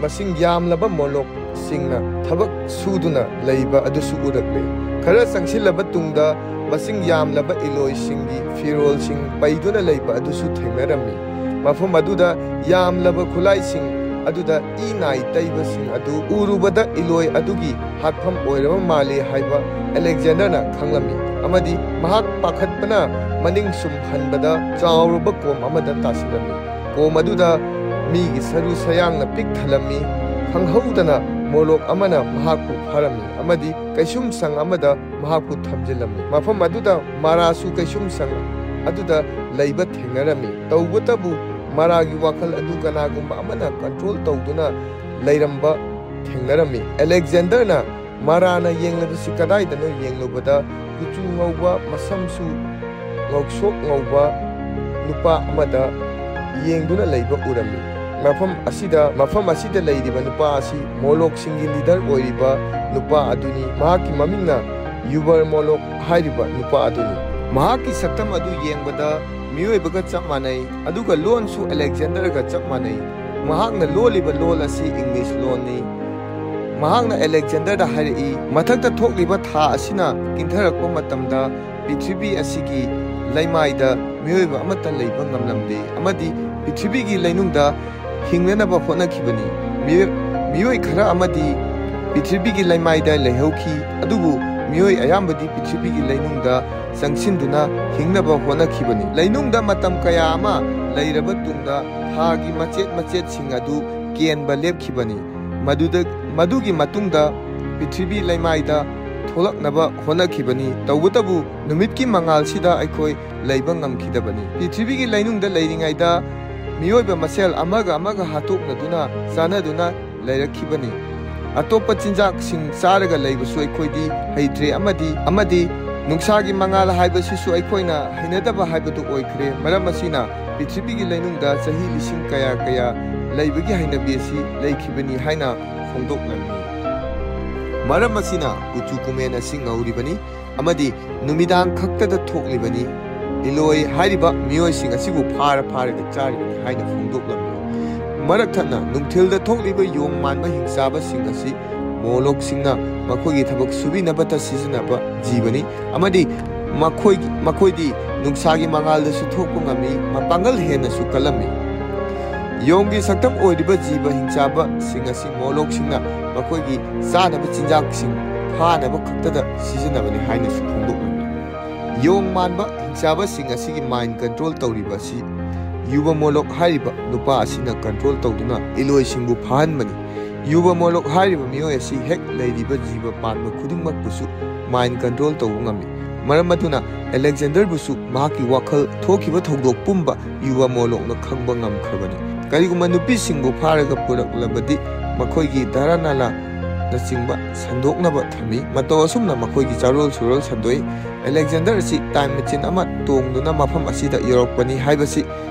ꯃꯁꯤꯡ ꯌꯥꯝꯂꯕ ꯃꯣꯂꯣꯛꯁꯤꯡꯅ ꯊꯕꯛ ꯁꯨꯗꯨꯅ ꯂꯩꯕ ꯑꯗꯨꯁꯨ ꯎꯔꯛꯂꯦ꯫ ꯈꯔ ꯆꯪꯁꯤꯜꯂꯕ ꯇꯨꯡꯗ ꯃꯁꯤꯡ ꯌꯥꯝꯂꯕ ꯏꯂꯣꯏꯁꯤꯡꯒꯤ ꯐꯤꯔꯣꯜꯁꯤꯡ ꯄꯩꯗꯨꯅ ꯂꯩꯕ ꯑꯗꯨꯁꯨ ꯊꯦꯡꯅꯔꯝꯃꯤ꯫ ꯃꯐꯝ ꯑꯗꯨꯗ ꯌꯥꯝꯂꯕ ꯈꯨꯠꯂꯥꯏꯁꯤꯡ ꯑꯗꯨꯗ ꯏ ꯅꯥꯏ ꯇꯩꯕꯁꯤꯡ ꯑꯗꯨ ꯎꯔꯨꯕꯗ ꯏꯂꯣꯏ ꯑꯗꯨꯒꯤ ꯍꯥꯠꯐꯝ ꯑꯣꯏꯔꯕ ꯃꯥꯜꯂꯤ ꯍꯥꯏꯕ ꯑꯂꯦꯛꯖꯦꯟꯗꯔꯅ ꯈꯪꯂꯝꯃꯤ ꯑꯃꯗꯤ ꯃꯍꯥꯛ ꯄꯥꯈꯠꯄꯅ ꯃꯅꯤꯡ ꯁꯨꯝ ꯍꯟꯕꯗ ꯆꯥꯎꯔꯕ ꯀꯣꯝ ꯑꯃꯗ ꯇꯥꯁꯤꯜꯂꯝꯃꯤ꯫ ꯀꯣꯝ ꯑꯗꯨꯗ ꯃꯤꯒꯤ ꯁꯔꯨ ꯁꯌꯥꯡꯅ ꯄꯤꯛ ꯊꯜꯂꯝꯃꯤ꯫ ꯈꯪꯍꯧꯗꯅ ꯃꯣꯂꯣꯛ ꯑꯃꯅ ꯃꯍꯥꯛꯄꯨ ꯐꯥꯔꯝꯃꯤ ꯑꯃꯗꯤ ꯀꯩꯁꯨꯝꯁꯪ ꯑꯃꯗ ꯃꯍꯥꯛꯄꯨ ꯊꯝꯖꯤꯜꯂꯝꯃꯤ꯫ ꯃꯐꯝ ꯑꯗꯨꯗ ꯃꯔꯥꯁꯨ ꯀꯩꯁꯨꯝꯁꯪ ꯑꯗꯨꯗ ꯂꯩꯕ ꯊꯦꯡꯅꯔꯝꯃꯤ꯫ ꯇꯧꯕꯇꯕꯨ ꯃꯔꯥꯒꯤ ꯋꯥꯈꯜ ꯑꯗꯨ ꯀꯅꯥꯒꯨꯝꯕ ꯑꯃꯅ ꯀꯟꯇ꯭ꯔꯣꯜ ꯇꯧꯗꯨꯅ ꯂꯩꯔꯝꯕ ꯊꯦꯡꯅꯔꯝꯃꯤ꯫ ꯑꯂꯦꯛꯖꯦꯟꯗꯔꯅ ꯃꯔꯥꯅ ꯌꯦꯡꯂꯤꯕꯁꯤ ꯀꯗꯥꯏꯗꯅꯣ ꯌꯦꯡꯂꯨꯕꯗ ꯀꯨꯆꯨ ꯉꯧꯕ, ꯃꯁꯝꯁꯨ ꯉꯧꯁꯣꯛ ꯉꯧꯕ ꯅꯨꯄꯥ ꯑꯃꯗ ꯌꯦꯡꯗꯨꯅ ꯂꯩꯕ ꯎꯔꯝꯃꯤ꯫ ꯃꯐꯝ ꯑꯁꯤꯗ, ꯃꯐꯝ ꯑꯁꯤꯗ ꯂꯩꯔꯤꯕ ꯅꯨꯄꯥ ꯑꯁꯤ ꯃꯣꯂꯣꯛꯁꯤꯡꯒꯤ ꯂꯤꯗꯔ ꯑꯣꯏꯔꯤꯕ ꯅꯨꯄꯥ ꯑꯗꯨꯅꯤ꯫ ꯃꯍꯥꯛꯀꯤ ꯃꯃꯤꯡꯅ ꯌꯨꯕꯔ ꯃꯣꯂꯣꯛ ꯍꯥꯏꯔꯤꯕ ꯅꯨꯄꯥ ꯑꯗꯨꯅꯤ꯫ ꯃꯍꯥꯛꯀꯤ ꯁꯛꯇꯝ ꯑꯗꯨ ꯌꯦꯡꯕꯗ ꯃꯤꯑꯣꯏꯕꯒ ꯆꯞ ꯃꯥꯟꯅꯩ, ꯑꯗꯨꯒ ꯂꯣꯟꯁꯨ ꯑꯂꯦꯛꯖꯦꯟꯗꯔꯒ ꯆꯞ ꯃꯥꯟꯅꯩ꯫ ꯃꯍꯥꯛꯅ ꯂꯣꯜꯂꯤꯕ ꯂꯣꯜ ꯑꯁꯤ ꯏꯪꯂꯤꯁ ꯂꯣꯟꯅꯤ꯫ ꯃꯍꯥꯛꯅ ꯑꯂꯦꯛꯖꯦꯟꯗꯔꯗ ꯍꯥꯏꯔꯛꯏ, ꯃꯊꯛꯇ ꯊꯣꯛꯂꯤꯕ ꯊꯥ ꯑꯁꯤꯅ ꯏꯪꯊꯔꯛꯄ ꯃꯇꯝꯗ ꯄ꯭ꯔꯤꯊꯤꯕꯤ ꯑꯁꯤꯒꯤ ꯂꯩꯃꯥꯏꯗ ꯃꯤꯑꯣꯏꯕ ꯑꯃꯠꯇ ꯂꯩꯕ ꯉꯝꯂꯝꯗꯦ, ꯑꯃꯗꯤ ꯄ꯭ꯔꯤꯊꯤꯕꯤꯒꯤ ꯂꯩꯅꯨꯡꯗ ꯍꯤꯡꯅꯅꯕ ꯍꯣꯠꯅꯈꯤꯕꯅꯤ꯫ ꯃꯤꯑꯣꯏ-, ꯃꯤꯑꯣꯏ ꯈꯔ ꯑꯃꯗꯤ ꯄ꯭ꯔꯤꯊꯤꯕꯤꯒꯤ ꯂꯩꯃꯥꯏꯗ ꯂꯩꯍꯧꯈꯤ, ꯑꯗꯨꯕꯨ ꯃꯤꯑꯣꯏ ꯑꯌꯥꯝꯕꯗꯤ ꯄ꯭ꯔꯤꯊꯤꯕꯤꯒꯤ ꯂꯩꯅꯨꯡꯗ ꯆꯪꯁꯤꯟꯗꯨꯅ ꯍꯤꯡꯅꯕ ꯍꯣꯠꯅꯈꯤꯕꯅꯤ꯫ ꯂꯩꯅꯨꯡꯗ ꯃꯇꯝ ꯀꯌꯥ ꯑꯃ ꯂꯩꯔꯕ ꯇꯨꯡꯗ ꯊꯥꯒꯤ ꯃꯆꯦꯠ ꯃꯆꯦꯠꯁꯤꯡ ꯑꯗꯨ ꯀꯦꯟꯕ ꯂꯦꯞꯈꯤꯕꯅꯤ꯫ ꯃꯗꯨꯗ, ꯃꯗꯨꯒꯤ ꯃꯇꯨꯡꯗ ꯄ꯭ꯔꯤꯊꯤꯕꯤ ꯂꯩꯃꯥꯏꯗ ꯊꯣꯛꯂꯛꯅꯕ ꯍꯣꯠꯅꯈꯤꯕꯅꯤ꯫ ꯇꯧꯕꯇꯕꯨ ꯅꯨꯃꯤꯠꯀꯤ ꯃꯉꯥꯜꯁꯤꯗ ꯑꯩꯈꯣꯏ ꯂꯩꯕ ꯉꯝꯈꯤꯗꯕꯅꯤ꯫ ꯄ꯭ꯔꯤꯊꯤꯕꯤꯒꯤ ꯂꯩꯅꯨꯡꯗ ꯂꯩꯔꯤꯉꯩꯗ ꯃꯤꯑꯣꯏꯕ ꯃꯁꯦꯜ ꯑꯃꯒ ꯑꯃꯒ ꯍꯥꯠꯇꯣꯛꯅꯗꯨꯅ ꯆꯥꯅꯗꯨꯅ ꯂꯩꯔꯛꯈꯤꯕꯅꯤ꯫ ꯑꯇꯣꯞꯄ ꯆꯤꯟꯖꯥꯛꯁꯤꯡ ꯆꯥꯔꯒ ꯂꯩꯕꯁꯨ ꯑꯩꯈꯣꯏꯗꯤ ꯍꯩꯇ꯭ꯔꯦ, ꯑꯃꯗꯤ, ꯑꯃꯗꯤ ꯅꯨꯡꯁꯥꯒꯤ ꯃꯉꯥꯜ ꯍꯥꯏꯕꯁꯤꯁꯨ ꯑꯩꯈꯣꯏꯅ ꯍꯩꯅꯗꯕ ꯍꯥꯏꯕꯗꯨ ꯑꯣꯏꯈ꯭ꯔꯦ꯫ ꯃꯔꯝ ꯑꯁꯤꯅ ꯄ꯭ꯔꯤꯊꯤꯕꯤꯒꯤ ꯂꯩꯅꯨꯡꯗ ꯆꯍꯤ ꯂꯤꯁꯤꯡ ꯀꯌꯥ ꯀꯌꯥ ꯂꯩꯕꯒꯤ ꯍꯩꯅꯕꯤ ꯑꯁꯤ ꯂꯩꯈꯤꯕꯅꯤ ꯍꯥꯏꯅ ꯐꯣꯡꯗꯣꯛꯂꯝꯃꯤ꯫ ꯃꯔꯝ ꯑꯁꯤꯅ ꯀꯨꯆꯨ ꯀꯨꯃꯦꯟ ꯑꯁꯤ ꯉꯧꯔꯤꯕꯅꯤ ꯑꯃꯗꯤ ꯅꯨꯃꯤꯗꯥꯡ ꯈꯛꯇꯗ ꯊꯣꯛꯂꯤꯕꯅꯤ꯫ ꯏꯂꯣꯏ ꯍꯥꯏꯔꯤꯕ ꯃꯤꯑꯣꯏꯁꯤꯡ ꯑꯁꯤꯕꯨ ꯐꯥꯔ ꯐꯥꯔꯒ ꯆꯥꯔꯤꯕꯅꯤ ꯍꯥꯏꯅ ꯐꯣꯡꯗꯣꯛꯂꯝꯃꯤ꯫ ꯃꯔꯛ ꯊꯠꯅ ꯅꯨꯡꯊꯤꯜꯗ ꯊꯣꯛꯂꯤꯕ ꯌꯣꯡ ꯃꯥꯟꯕ ꯍꯤꯡꯆꯥꯕꯁꯤꯡ ꯑꯁꯤ ꯃꯣꯂꯣꯛꯁꯤꯡꯅ ꯃꯈꯣꯏꯒꯤ ꯊꯕꯛ ꯁꯨꯕꯤꯅꯕꯇ ꯁꯤꯖꯤꯟꯅꯕ ꯖꯤꯕꯅꯤ ꯑꯃꯗꯤ ꯃꯈꯣꯏꯒꯤ, ꯃꯈꯣꯏꯗꯤ ꯅꯨꯡꯁꯥꯒꯤ ꯃꯉꯥꯜꯗꯁꯨ ꯊꯣꯛꯄ ꯉꯝꯃꯤ, ꯃꯄꯥꯡꯒꯜ ꯍꯦꯟꯅꯁꯨ ꯀꯜꯂꯝꯃꯤ꯫ ꯌꯣꯡꯒꯤ ꯁꯛꯇꯝ ꯑꯣꯏꯔꯤꯕ ꯖꯤꯕ ꯍꯤꯡꯆꯥꯕꯁꯤꯡ ꯑꯁꯤ ꯃꯣꯂꯣꯛꯁꯤꯡꯅ ꯃꯈꯣꯏꯒꯤ ꯆꯥꯅꯕ ꯆꯤꯟꯖꯥꯛꯁꯤꯡ ꯐꯥꯅꯕ ꯈꯛꯇꯗ ꯁꯤꯖꯤꯟꯅꯕꯅꯤ ꯍꯥꯏꯅꯁꯨ ꯐꯣꯡꯗꯣꯛꯂꯝꯃꯤ꯫ ꯌꯣꯡ ꯃꯥꯟꯕ ꯍꯤꯡꯆꯥꯕꯁꯤꯡ ꯑꯁꯤꯒꯤ ꯃꯥꯏꯟ ꯀꯟꯇ꯭ꯔꯣꯜ ꯇꯧꯔꯤꯕ ꯑꯁꯤ ꯌꯨꯕ ꯃꯣꯂꯣꯛ ꯍꯥꯏꯔꯤꯕ ꯅꯨꯄꯥ ꯑꯁꯤꯅ ꯀꯟꯇ꯭ꯔꯣꯜ ꯇꯧꯗꯨꯅ ꯏꯂꯣꯏꯁꯤꯡꯕꯨ ꯐꯥꯍꯟꯕꯅꯤ꯫ ꯌꯨꯕ ꯃꯣꯂꯣꯛ ꯍꯥꯏꯔꯤꯕ ꯃꯤꯑꯣꯏ ꯑꯁꯤ ꯍꯦꯛ ꯂꯩꯔꯤꯕ ꯖꯤꯕ ꯄꯥꯟꯕ ꯈꯨꯗꯤꯡꯃꯛꯄꯨꯁꯨ ꯃꯥꯏꯟ ꯀꯟꯇ꯭ꯔꯣꯜ ꯇꯧꯕ ꯉꯝꯃꯤ꯫ ꯃꯔꯝ ꯑꯗꯨꯅ ꯑꯂꯦꯛꯖꯦꯟꯗꯔꯕꯨꯁꯨ ꯃꯍꯥꯛꯀꯤ ꯋꯥꯈꯜ ꯊꯣꯛꯈꯤꯕ ꯊꯧꯗꯣꯛ ꯄꯨꯝꯕ ꯌꯨꯕ ꯃꯣꯂꯣꯛꯅ ꯈꯪꯕ ꯉꯝꯈ꯭ꯔꯕꯅꯤ꯫ ꯀꯔꯤꯒꯨꯝꯕ ꯅꯨꯄꯤꯁꯤꯡꯕꯨ ꯐꯥꯔꯒ ꯄꯨꯔꯛꯂꯕꯗꯤ ꯃꯈꯣꯏꯒꯤ ꯙꯔꯥ ꯅꯥꯂꯥꯅꯆꯤꯡꯕ ꯁꯟꯗꯣꯛꯅꯕ ꯊꯝꯃꯤ꯫ ꯃꯇꯧ ꯑꯁꯨꯝꯅ ꯃꯈꯣꯏꯒꯤ ꯆꯥꯔꯣꯜ ꯁꯨꯔꯣꯜ ꯁꯟꯗꯣꯛꯏ꯫ ꯑꯂꯦꯛꯖꯦꯟꯗꯔ ꯑꯁꯤ ꯇꯥꯏꯝ ꯃꯦꯆꯤꯟ ꯑꯃ ꯇꯣꯡꯗꯨꯅ ꯃꯐꯝ ꯑꯁꯤꯗ ꯌꯧꯔꯛꯄꯅꯤ ꯍꯥꯏꯕꯁꯤ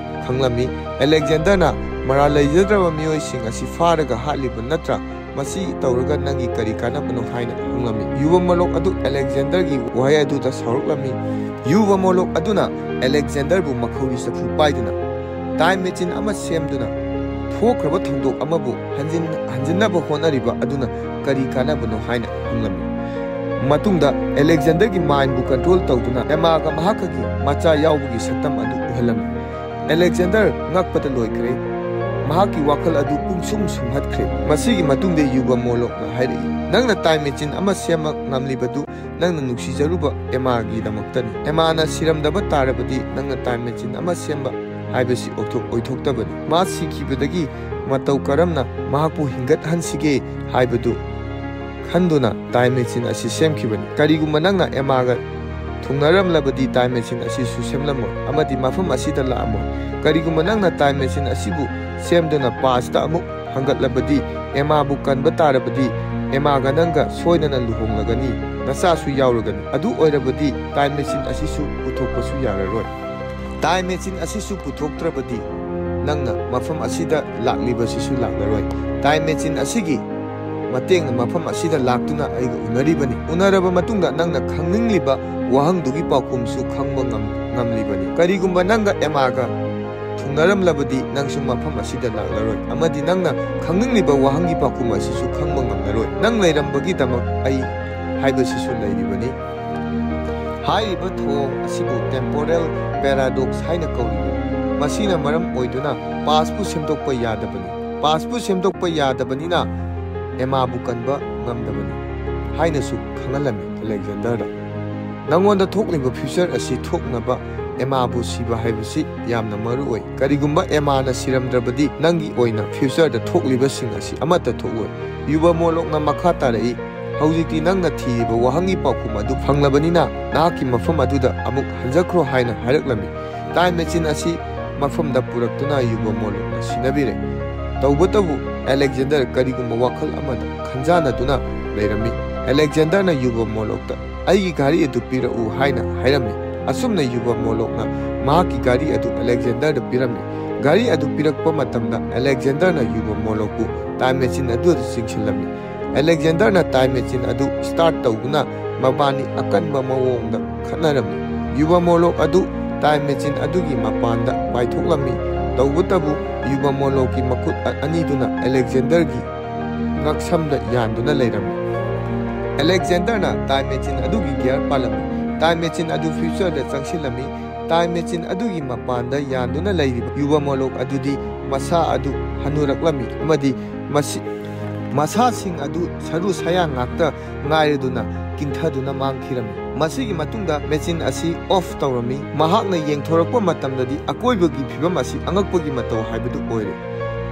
ꯈꯪꯂꯝꯃꯤ꯫ ꯑꯂꯦꯛꯖꯦꯟꯗꯔꯅ ꯃꯔꯥꯜ ꯂꯩꯖꯗ꯭ꯔꯕ ꯃꯤꯑꯣꯏꯁꯤꯡ ꯑꯁꯤ ꯐꯥꯔꯒ ꯍꯥꯠꯂꯤꯕ ꯅꯠꯇ꯭ꯔꯥ? ꯃꯁꯤ ꯇꯧꯔꯒ ꯅꯪꯒꯤ ꯀꯔꯤ ꯀꯥꯟꯅꯕꯅꯣ ꯍꯥꯏꯅ ꯍꯪꯂꯝꯃꯤ꯫ ꯌꯨꯕ ꯃꯣꯂꯣꯛ ꯑꯗꯨ ꯑꯂꯦꯛꯖꯦꯟꯗꯔꯒꯤ ꯋꯥꯍꯩ ꯑꯗꯨꯗ ꯁꯥꯎꯔꯛꯂꯝꯃꯤ꯫ ꯌꯨꯕ ꯃꯣꯂꯣꯛ ꯑꯗꯨꯅ ꯑꯂꯦꯛꯖꯦꯟꯗꯔꯕꯨ ꯃꯈꯧꯔꯤ ꯆꯐꯨ ꯄꯥꯏꯗꯨꯅ ꯇꯥꯏꯝ ꯃꯦꯆꯤꯟ ꯑꯃ ꯁꯦꯝꯗꯨꯅ ꯊꯣꯛꯈ꯭ꯔꯕ ꯊꯧꯗꯣꯛ ꯑꯃꯕꯨ ꯍꯟꯖꯤꯟ ꯍꯟꯖꯤꯟꯅꯕ ꯍꯣꯠꯅꯔꯤꯕ ꯑꯗꯨꯅ ꯀꯔꯤ ꯀꯥꯟꯅꯕꯅꯣ ꯍꯥꯏꯅ ꯍꯪꯂꯝꯃꯤ꯫ ꯃꯇꯨꯡꯗ ꯑꯂꯦꯛꯖꯦꯟꯗꯔꯒꯤ ꯃꯥꯏꯟꯕꯨ ꯀꯟꯇ꯭ꯔꯣꯜ ꯇꯧꯗꯨꯅ ꯑꯦꯃꯥꯒ ꯃꯍꯥꯛꯀꯒꯤ ꯃꯆꯥ ꯌꯥꯎꯕꯒꯤ ꯁꯛꯇꯝ ꯑꯗꯨ ꯎꯍꯜꯂꯝꯃꯤ꯫ ꯑꯂꯦꯛꯖꯦꯟꯗꯔ ꯉꯛꯄꯗ ꯂꯣꯏꯈ꯭ꯔꯦ꯫ ꯃꯍꯥꯛꯀꯤ ꯋꯥꯈꯜ ꯑꯗꯨ ꯄꯨꯡꯁꯨꯝ ꯁꯨꯝꯍꯠꯈ꯭ꯔꯦ꯫ ꯃꯁꯤꯒꯤ ꯃꯇꯨꯡꯗ ꯌꯨꯕ ꯃꯣꯂꯣꯛꯅ ꯍꯥꯏꯔꯛꯏ, "ꯅꯪꯅ ꯇꯥꯏꯝ ꯃꯦꯆꯤꯟ ꯑꯃ ꯁꯦꯝꯕ ꯉꯝꯂꯤꯕꯗꯨ ꯅꯪꯅ ꯅꯨꯡꯁꯤꯖꯔꯨꯕ ꯑꯦꯃꯥꯒꯤꯗꯃꯛꯇꯅꯤ꯫ ꯑꯦꯃꯥꯅ ꯁꯤꯔꯝꯗꯕ ꯇꯥꯔꯕꯗꯤ ꯅꯪꯅ ꯇꯥꯏꯝ ꯃꯦꯆꯤꯟ ꯑꯃ ꯁꯦꯝꯕ ꯍꯥꯏꯕꯁꯤ ꯑꯣꯏꯊꯣꯛ-, ꯑꯣꯏꯊꯣꯛꯇꯕꯅꯤ꯫ ꯃꯥ ꯁꯤꯈꯤꯕꯗꯒꯤ ꯃꯇꯧ ꯀꯔꯝꯅ ꯃꯍꯥꯛꯄꯨ ꯍꯤꯡꯒꯠꯍꯟꯁꯤꯒꯦ ꯍꯥꯏꯕꯗꯨ ꯈꯟꯗꯨꯅ ꯇꯥꯏꯝ ꯃꯦꯆꯤꯟ ꯑꯁꯤ ꯁꯦꯝꯈꯤꯕꯅꯤ꯫ ꯀꯔꯤꯒꯨꯝꯕ ꯅꯪꯅ ꯑꯦꯃꯥꯒ ꯊꯨꯡꯅꯔꯝꯂꯕꯗꯤ ꯇꯥꯏꯝ ꯃꯦꯆꯤꯟ ꯑꯁꯤꯁꯨ ꯁꯦꯝꯂꯝꯃꯣꯏ ꯑꯃꯗꯤ ꯃꯐꯝ ꯑꯁꯤꯗ ꯂꯥꯛꯑꯝꯃꯣꯏ꯫ ꯀꯔꯤꯒꯨꯝꯕ ꯅꯪꯅ ꯇꯥꯏꯝ ꯃꯦꯆꯤꯟ ꯑꯁꯤꯕꯨ ꯁꯦꯝꯗꯨꯅ ꯄꯥꯁꯇ ꯑꯃꯨꯛ ꯍꯪꯒꯠꯂꯕꯗꯤ, ꯑꯦꯃꯥꯕꯨ ꯀꯟꯕ ꯇꯥꯔꯕꯗꯤ, ꯑꯦꯃꯥꯒ ꯅꯪꯒ ꯁꯣꯏꯗꯅ ꯂꯨꯍꯣꯡꯂꯒꯅꯤ, ꯅꯆꯥꯁꯨ ꯌꯥꯎꯔꯒꯅꯤ꯫ ꯑꯗꯨ ꯑꯣꯏꯔꯕꯗꯤ ꯇꯥꯏꯝ ꯃꯦꯆꯤꯟ ꯑꯁꯤꯁꯨ ꯄꯨꯊꯣꯛꯄꯁꯨ ꯌꯥꯔꯔꯣꯏ꯫ ꯇꯥꯏꯝ ꯃꯦꯆꯤꯟ ꯑꯁꯤꯁꯨ ꯄꯨꯊꯣꯛꯇ꯭ꯔꯕꯗꯤ ꯅꯪꯅ ꯃꯐꯝ ꯑꯁꯤꯗ ꯂꯥꯛꯂꯤꯕꯁꯤꯁꯨ ꯂꯥꯛꯂꯔꯣꯏ꯫ ꯇꯥꯏꯝ ꯃꯦꯆꯤꯟ ꯑꯁꯤꯒꯤ ꯃꯇꯦꯡꯅ ꯃꯐꯝ ꯑꯁꯤꯗ ꯂꯥꯛꯇꯨꯅ ꯑꯩꯒ ꯎꯅꯔꯤꯕꯅꯤ꯫ ꯎꯅꯔꯕ ꯃꯇꯨꯡꯗ ꯅꯪꯅ ꯈꯪꯅꯤꯡꯂꯤꯕ ꯋꯥꯍꯪꯗꯨꯒꯤ ꯄꯥꯎꯈꯨꯝꯁꯨ ꯈꯪꯕ ꯉꯝ-, ꯉꯝꯂꯤꯕꯅꯤ꯫ ꯀꯔꯤꯒꯨꯝꯕ ꯅꯪꯒ ꯑꯦꯃꯥꯒ ꯊꯨꯡꯅꯔꯝꯂꯕꯗꯤ ꯅꯪꯁꯨ ꯃꯐꯝ ꯑꯁꯤꯗ ꯂꯥꯛꯂꯔꯣꯏ ꯑꯃꯗꯤ ꯅꯪꯅ ꯈꯪꯅꯤꯡꯂꯤꯕ ꯋꯥꯍꯪꯒꯤ ꯄꯥꯎꯈꯨꯝ ꯑꯁꯤꯁꯨ ꯈꯪꯕ ꯉꯝꯂꯔꯣꯏ꯫ ꯅꯪ ꯂꯩꯔꯝꯕꯒꯤꯗꯃꯛ ꯑꯩ ꯍꯥꯏꯕꯁꯤꯁꯨ ꯂꯩꯔꯤꯕꯅꯤ꯫ ꯍꯥꯏꯔꯤꯕ ꯊꯧꯑꯣꯡ ꯑꯁꯤꯕꯨ ꯇꯦꯝꯄꯣꯔꯦꯜ ꯄꯦꯔꯥꯗꯣꯛꯁ ꯍꯥꯏꯅ ꯀꯧꯔꯤꯕꯅꯤ꯫ ꯃꯁꯤꯅ ꯃꯔꯝ ꯑꯣꯏꯗꯨꯅ ꯄꯥꯁꯄꯨ ꯁꯦꯝꯗꯣꯛꯄ ꯌꯥꯗꯕꯅꯤ꯫ ꯄꯥꯁꯄꯨ ꯁꯦꯝꯗꯣꯛꯄ ꯌꯥꯗꯕꯅꯤꯅ ꯑꯦꯃꯥꯕꯨ ꯀꯟꯕ ꯉꯝꯗꯕꯅꯤ ꯍꯥꯏꯅꯁꯨ ꯈꯪꯍꯜꯂꯝꯃꯤ ꯑꯂꯦꯛꯖꯦꯟꯗꯔꯗ꯫ ꯅꯉꯣꯟꯗ ꯊꯣꯛꯂꯤꯕ ꯐ꯭ꯌꯨꯆꯔ ꯑꯁꯤ ꯊꯣꯛꯅꯕ ꯑꯦꯃꯥꯕꯨ ꯁꯤꯕ ꯍꯥꯏꯕꯁꯤ ꯌꯥꯝꯅ ꯃꯔꯨ ꯑꯣꯏ꯫ ꯀꯔꯤꯒꯨꯝꯕ ꯑꯦꯃꯥꯅ ꯁꯤꯔꯝꯗ꯭ꯔꯕꯗꯤ ꯅꯪꯒꯤ ꯑꯣꯏꯅ ꯐ꯭ꯌꯨꯆꯔꯗ ꯊꯣꯛꯂꯤꯕꯁꯤꯡ ꯑꯁꯤ ꯑꯃꯠꯇ ꯊꯣꯛꯂꯣꯏ꯫ ꯌꯨꯕ ꯃꯣꯂꯣꯛꯅ ꯃꯈꯥ ꯇꯥꯔꯛꯏ, "ꯍꯧꯖꯤꯛꯇꯤ ꯅꯪꯅ ꯊꯤꯔꯤꯕ ꯋꯥꯍꯪꯒꯤ ꯄꯥꯎꯈꯨꯝ ꯑꯗꯨ ꯐꯪꯂꯕꯅꯤꯅ ꯅꯍꯥꯛꯀꯤ ꯃꯐꯝ ꯑꯗꯨꯗ ꯑꯃꯨꯛ ꯍꯟꯖꯈ꯭ꯔꯣ" ꯍꯥꯏꯅ ꯍꯥꯏꯔꯛꯂꯝꯃꯤ꯫ ꯇꯥꯏꯝ ꯃꯦꯆꯤꯟ ꯑꯁꯤ ꯃꯐꯝꯗ ꯄꯨꯔꯛꯇꯨꯅ ꯌꯨꯕ ꯃꯣꯂꯣꯛꯅ ꯁꯤꯟꯅꯕꯤꯔꯦ꯫ ꯇꯧꯕꯇꯕꯨ ꯑꯂꯦꯛꯖꯦꯟꯗꯔ ꯀꯔꯤꯒꯨꯝꯕ ꯋꯥꯈꯜ ꯑꯃꯗ ꯈꯟꯖꯥꯟꯅꯗꯨꯅ ꯂꯩꯔꯝꯃꯤ꯫ ꯑꯂꯦꯛꯖꯦꯟꯗꯔꯅ ꯌꯨꯕ ꯃꯣꯂꯣꯛꯇ "ꯑꯩꯒꯤ ꯘꯥꯔꯤ ꯑꯗꯨ ꯄꯤꯔꯛꯎ" ꯍꯥꯏꯅ ꯍꯥꯏꯔꯝꯃꯤ꯫ ꯑꯁꯨꯝꯅ ꯌꯨꯕ ꯃꯣꯂꯣꯛꯅ ꯃꯍꯥꯛꯀꯤ ꯘꯥꯔꯤ ꯑꯗꯨ ꯑꯂꯦꯛꯖꯦꯟꯗꯔꯗ ꯄꯤꯔꯝꯃꯤ꯫ ꯘꯥꯔꯤ ꯑꯗꯨ ꯄꯤꯔꯛꯄ ꯃꯇꯝꯗ ꯑꯂꯦꯛꯖꯦꯟꯗꯔꯅ ꯌꯨꯕ ꯃꯣꯂꯣꯛꯄꯨ ꯇꯥꯏꯝ ꯃꯦꯆꯤꯟ ꯑꯗꯨꯗ ꯆꯤꯡꯁꯤꯜꯂꯝꯃꯤ꯫ ꯑꯂꯦꯛꯖꯦꯟꯗꯔꯅ ꯇꯥꯏꯝ ꯃꯦꯆꯤꯟ ꯑꯗꯨ ꯁ꯭ꯇꯥꯔꯠ ꯇꯧꯗꯨꯅ ꯃꯕꯥꯅꯤ ꯑꯀꯟꯕ ꯃꯑꯣꯡꯗ ꯈꯠꯅꯔꯝꯃꯤ꯫ ꯌꯨꯕ ꯃꯣꯂꯣꯛ ꯑꯗꯨ ꯇꯥꯏꯝ ꯃꯦꯆꯤꯟ ꯑꯗꯨꯒꯤ ꯃꯄꯥꯟꯗ ꯄꯥꯏꯊꯣꯛꯂꯝꯃꯤ꯫ ꯇꯧꯕꯇꯕꯨ ꯌꯨꯕ ꯃꯣꯂꯣꯛꯀꯤ ꯃꯈꯨꯠ ꯑ-, ꯑꯅꯤꯗꯨꯅ ꯑꯂꯦꯛꯖꯦꯟꯗꯔꯒꯤ ꯉꯛꯁꯝꯗ ꯌꯥꯟꯗꯨꯅ ꯂꯩꯔꯝꯃꯤ꯫ ꯑꯂꯦꯛꯖꯦꯟꯗꯔꯅ ꯇꯥꯏꯝ ꯃꯦꯆꯤꯟ ꯑꯗꯨꯒꯤ ꯒꯤꯌꯔ ꯄꯥꯜꯂꯝꯃꯤ꯫ ꯇꯥꯏꯝ ꯃꯦꯆꯤꯟ ꯑꯗꯨ ꯐ꯭ꯌꯨꯆꯔꯗ ꯆꯪꯁꯤꯜꯂꯝꯃꯤ꯫ ꯇꯥꯏꯝ ꯃꯦꯆꯤꯟ ꯑꯗꯨꯒꯤ ꯃꯄꯥꯟꯗ ꯌꯥꯟꯗꯨꯅ ꯂꯩꯔꯤꯕ ꯌꯨꯕ ꯃꯣꯂꯣꯛ ꯑꯗꯨꯗꯤ ꯃꯁꯥ ꯑꯗꯨ ꯍꯟꯅꯨꯔꯛꯂꯝꯃꯤ ꯑꯃꯗꯤ ꯃꯁꯤ-, ꯃꯁꯥꯁꯤꯡ ꯑꯗꯨ ꯁꯔꯨ ꯁꯌꯥꯡ ꯉꯥꯛꯇ ꯉꯥꯏꯔꯗꯨꯅ ꯀꯤꯟꯊꯗꯨꯅ ꯃꯥꯡꯈꯤꯔꯝꯃꯤ꯫ ꯃꯁꯤꯒꯤ ꯃꯇꯨꯡꯗ ꯃꯦꯆꯤꯟ ꯑꯁꯤ ꯑꯣꯐ ꯇꯧꯔꯝꯃꯤ꯫ ꯃꯍꯥꯛꯅ ꯌꯦꯡꯊꯣꯔꯛꯄ ꯃꯇꯝꯗꯗꯤ ꯑꯀꯣꯏꯕꯒꯤ ꯐꯤꯕꯝ ꯑꯁꯤ ꯑꯉꯛꯄꯒꯤ ꯃꯇꯧ ꯍꯥꯏꯕꯗꯨ ꯑꯣꯏꯔꯦ꯫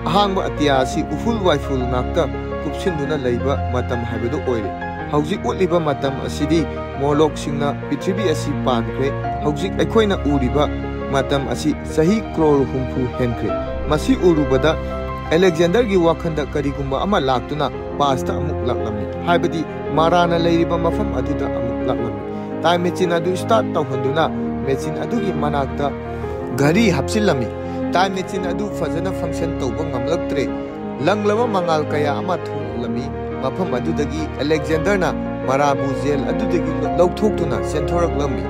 ꯑꯍꯥꯡꯕ ꯑꯇꯤꯌꯥ ꯑꯁꯤ ꯎꯐꯨꯜ ꯋꯥꯏꯐꯨꯜ ꯉꯥꯛꯇ ꯀꯨꯞꯁꯤꯟꯗꯨꯅ ꯂꯩꯕ ꯃꯇꯝ ꯍꯥꯏꯕꯗꯨ ꯑꯣꯏꯔꯦ꯫ ꯍꯧꯖꯤꯛ ꯎꯠꯂꯤꯕ ꯃꯇꯝ ꯑꯁꯤꯗꯤ ꯃꯣꯂꯣꯛꯁꯤꯡꯅ ꯄ꯭ꯔꯤꯊꯤꯕꯤ ꯑꯁꯤ ꯄꯥꯟꯈ꯭ꯔꯦ꯫ ꯍꯧꯖꯤꯛ ꯑꯩꯈꯣꯏꯅ ꯎꯔꯤꯕ ꯃꯇꯝ ꯑꯁꯤ ꯆꯍꯤ ꯀ꯭ꯔꯣꯔ ꯍꯨꯝꯐꯨ ꯍꯦꯟꯈ꯭ꯔꯦ꯫ ꯃꯁꯤ ꯎꯔꯨꯕꯗ ꯑꯂꯦꯛꯖꯦꯟꯗꯔꯒꯤ ꯋꯥꯈꯜꯗ ꯀꯔꯤꯒꯨꯝꯕ ꯑꯃ ꯂꯥꯛꯇꯨꯅ ꯄꯥꯁꯇ ꯑꯃꯨꯛ ꯂꯥꯛꯂꯝꯃꯤ, ꯍꯥꯏꯕꯗꯤ ꯃꯥꯔꯥꯅ ꯂꯩꯔꯤꯕ ꯃꯐꯝ ꯑꯗꯨꯗ ꯑꯃꯨꯛ ꯂꯥꯛꯂꯝꯃꯤ꯫ ꯇꯥꯏꯝ ꯃꯦꯆꯤꯟ ꯑꯗꯨ ꯁ꯭ꯇꯥꯔꯠ ꯇꯧꯍꯟꯗꯨꯅ ꯃꯦꯆꯤꯟ ꯑꯗꯨꯒꯤ ꯃꯅꯥꯛꯇ ꯘꯔꯤ ꯍꯥꯞꯆꯤꯜꯂꯝꯃꯤ꯫ ꯇꯥꯏꯝ ꯃꯦꯆꯤꯟ ꯑꯗꯨ ꯐꯖꯅ ꯐꯪꯁꯟ ꯇꯧꯕ ꯉꯝꯂꯛꯇ꯭ꯔꯦ꯫ ꯂꯪꯂꯕ ꯃꯉꯥꯜ ꯀꯌꯥ ꯑꯃ ꯊꯣꯛꯂꯛꯂꯝꯃꯤ꯫ ꯃꯐꯝ ꯑꯗꯨꯗꯒꯤ ꯑꯂꯦꯛꯖꯦꯟꯗꯔꯅ ꯃꯥꯔꯥꯕꯨ ꯖꯦꯜ ꯑꯗꯨꯗꯒꯤ ꯂꯧꯊꯣꯛꯇꯨꯅ ꯆꯦꯟꯊꯣꯔꯛꯂꯝꯃꯤ꯫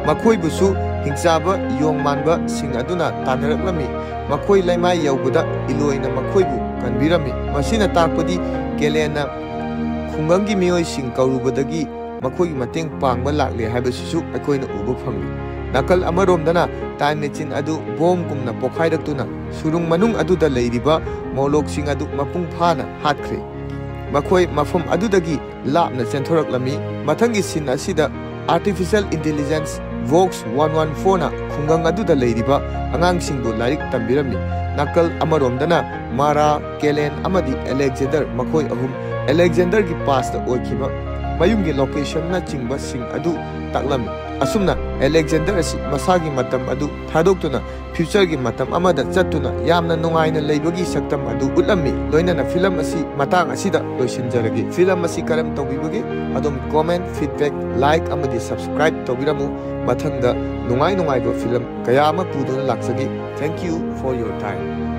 ꯃꯈꯣꯏꯕꯨꯁꯨ ꯍꯤꯡꯆꯥꯕ ꯌꯣꯡ ꯃꯥꯟꯕꯁꯤꯡ ꯑꯗꯨꯅ ꯇꯥꯟꯅꯔꯛꯂꯝꯃꯤ꯫ ꯃꯈꯣꯏ ꯂꯩꯃꯥꯏ ꯌꯧꯕꯗ ꯏꯂꯣꯏꯅ ꯃꯈꯣꯏꯕꯨ ꯀꯟꯕꯤꯔꯝꯃꯤ꯫ ꯃꯁꯤꯅ ꯇꯥꯛꯄꯗꯤ ꯀꯦꯂꯦꯟꯅ ꯈꯨꯡꯒꯪꯒꯤ ꯃꯤꯑꯣꯏꯁꯤꯡ ꯀꯧꯔꯨꯕꯗꯒꯤ ꯃꯈꯣꯏꯒꯤ ꯃꯇꯦꯡ ꯄꯥꯡꯕ ꯂꯥꯛꯂꯦ ꯍꯥꯏꯕꯁꯤꯁꯨ ꯑꯩꯈꯣꯏꯅ ꯎꯕ ꯐꯪꯂꯤ꯫ ꯅꯥꯀꯜ ꯑꯃꯔꯣꯝꯗꯅ ꯇꯥꯏꯝ ꯃꯦꯆꯤꯟ ꯑꯗꯨ ꯕꯣꯝꯒꯨꯝꯅ ꯄꯣꯈꯥꯏꯔꯛꯇꯨꯅ ꯁꯨꯔꯨꯡ ꯃꯅꯨꯡ ꯑꯗꯨꯗ ꯂꯩꯔꯤꯕ ꯃꯣꯂꯣꯛꯁꯤꯡ ꯑꯗꯨ ꯃꯄꯨꯡ ꯐꯥꯅ ꯍꯥꯠꯈ꯭ꯔꯦ꯫ ꯃꯈꯣꯏ ꯃꯐꯝ ꯑꯗꯨꯗꯒꯤ ꯂꯥꯞꯅ ꯆꯦꯟꯊꯣꯔꯛꯂꯝꯃꯤ꯫ ꯃꯊꯪꯒꯤ ꯁꯤꯟ ꯑꯁꯤꯗ artificial intelligence box one one ꯐꯣꯔꯅ ꯈꯨꯡꯒꯪ ꯑꯗꯨꯗ ꯂꯩꯔꯤꯕ ꯑꯉꯥꯡꯁꯤꯡꯕꯨ ꯂꯥꯏꯔꯤꯛ ꯇꯝꯕꯤꯔꯝꯃꯤ꯫ ꯅꯥꯀꯜ ꯑꯃꯔꯣꯝꯗꯅ ꯃꯥꯔꯥ, ꯀꯦꯂꯦꯟ ꯑꯃꯗꯤ ꯑꯂꯦꯛꯖꯦꯟꯗꯔ, ꯃꯈꯣꯏ ꯑꯍꯨꯝ ꯑꯂꯦꯛꯖꯦꯟꯗꯔꯒꯤ ꯄꯥꯁꯇ ꯑꯣꯏꯈꯤꯕ ꯃꯌꯨꯝꯒꯤ ꯂꯣꯀꯦꯁꯟꯅꯆꯤꯡꯕꯁꯤꯡ ꯑꯗꯨ ꯇꯥꯛꯂꯝꯃꯤ꯫ ꯑꯁꯨꯝꯅ ꯑꯂꯦꯛꯖꯦꯟꯗꯔ ꯑꯁꯤ ꯃꯁꯥꯒꯤ ꯃꯇꯝ ꯑꯗꯨ ꯊꯥꯗꯣꯛꯇꯨꯅ ꯐ꯭ꯌꯨꯆꯔꯒꯤ ꯃꯇꯝ ꯑꯃꯗ ꯆꯠꯇꯨꯅ ꯌꯥꯝꯅ ꯅꯨꯡꯉꯥꯏꯅ ꯂꯩꯕꯒꯤ ꯁꯛꯇꯝ ꯑꯗꯨ ꯎꯠꯂꯝꯃꯤ꯫ ꯂꯣꯏꯅꯅ ꯐꯤꯂꯝ ꯑꯁꯤ ꯃꯇꯥꯡ ꯑꯁꯤꯗ ꯂꯣꯏꯁꯤꯟꯖꯔꯒꯦ꯫ ꯐꯤꯂꯝ ꯑꯁꯤ ꯀꯔꯝ ꯇꯧꯕꯤꯕꯒꯦ? ꯑꯗꯣꯝ ꯀꯣꯃꯦꯟ, ꯐꯤꯗꯕꯦꯛ, ꯂꯥꯏꯛ ꯑꯃꯗꯤ ꯁꯕꯁꯀ꯭ꯔꯥꯏꯕ ꯇꯧꯕꯤꯔꯝꯃꯨ꯫ ꯃꯊꯪꯗ ꯅꯨꯡꯉꯥꯏ ꯅꯨꯡꯉꯥꯏꯕ ꯐꯤꯂꯝ ꯀꯌꯥ ꯑꯃ ꯄꯨꯗꯨꯅ ꯂꯥꯛꯆꯒꯦ꯫ Thank you for your time.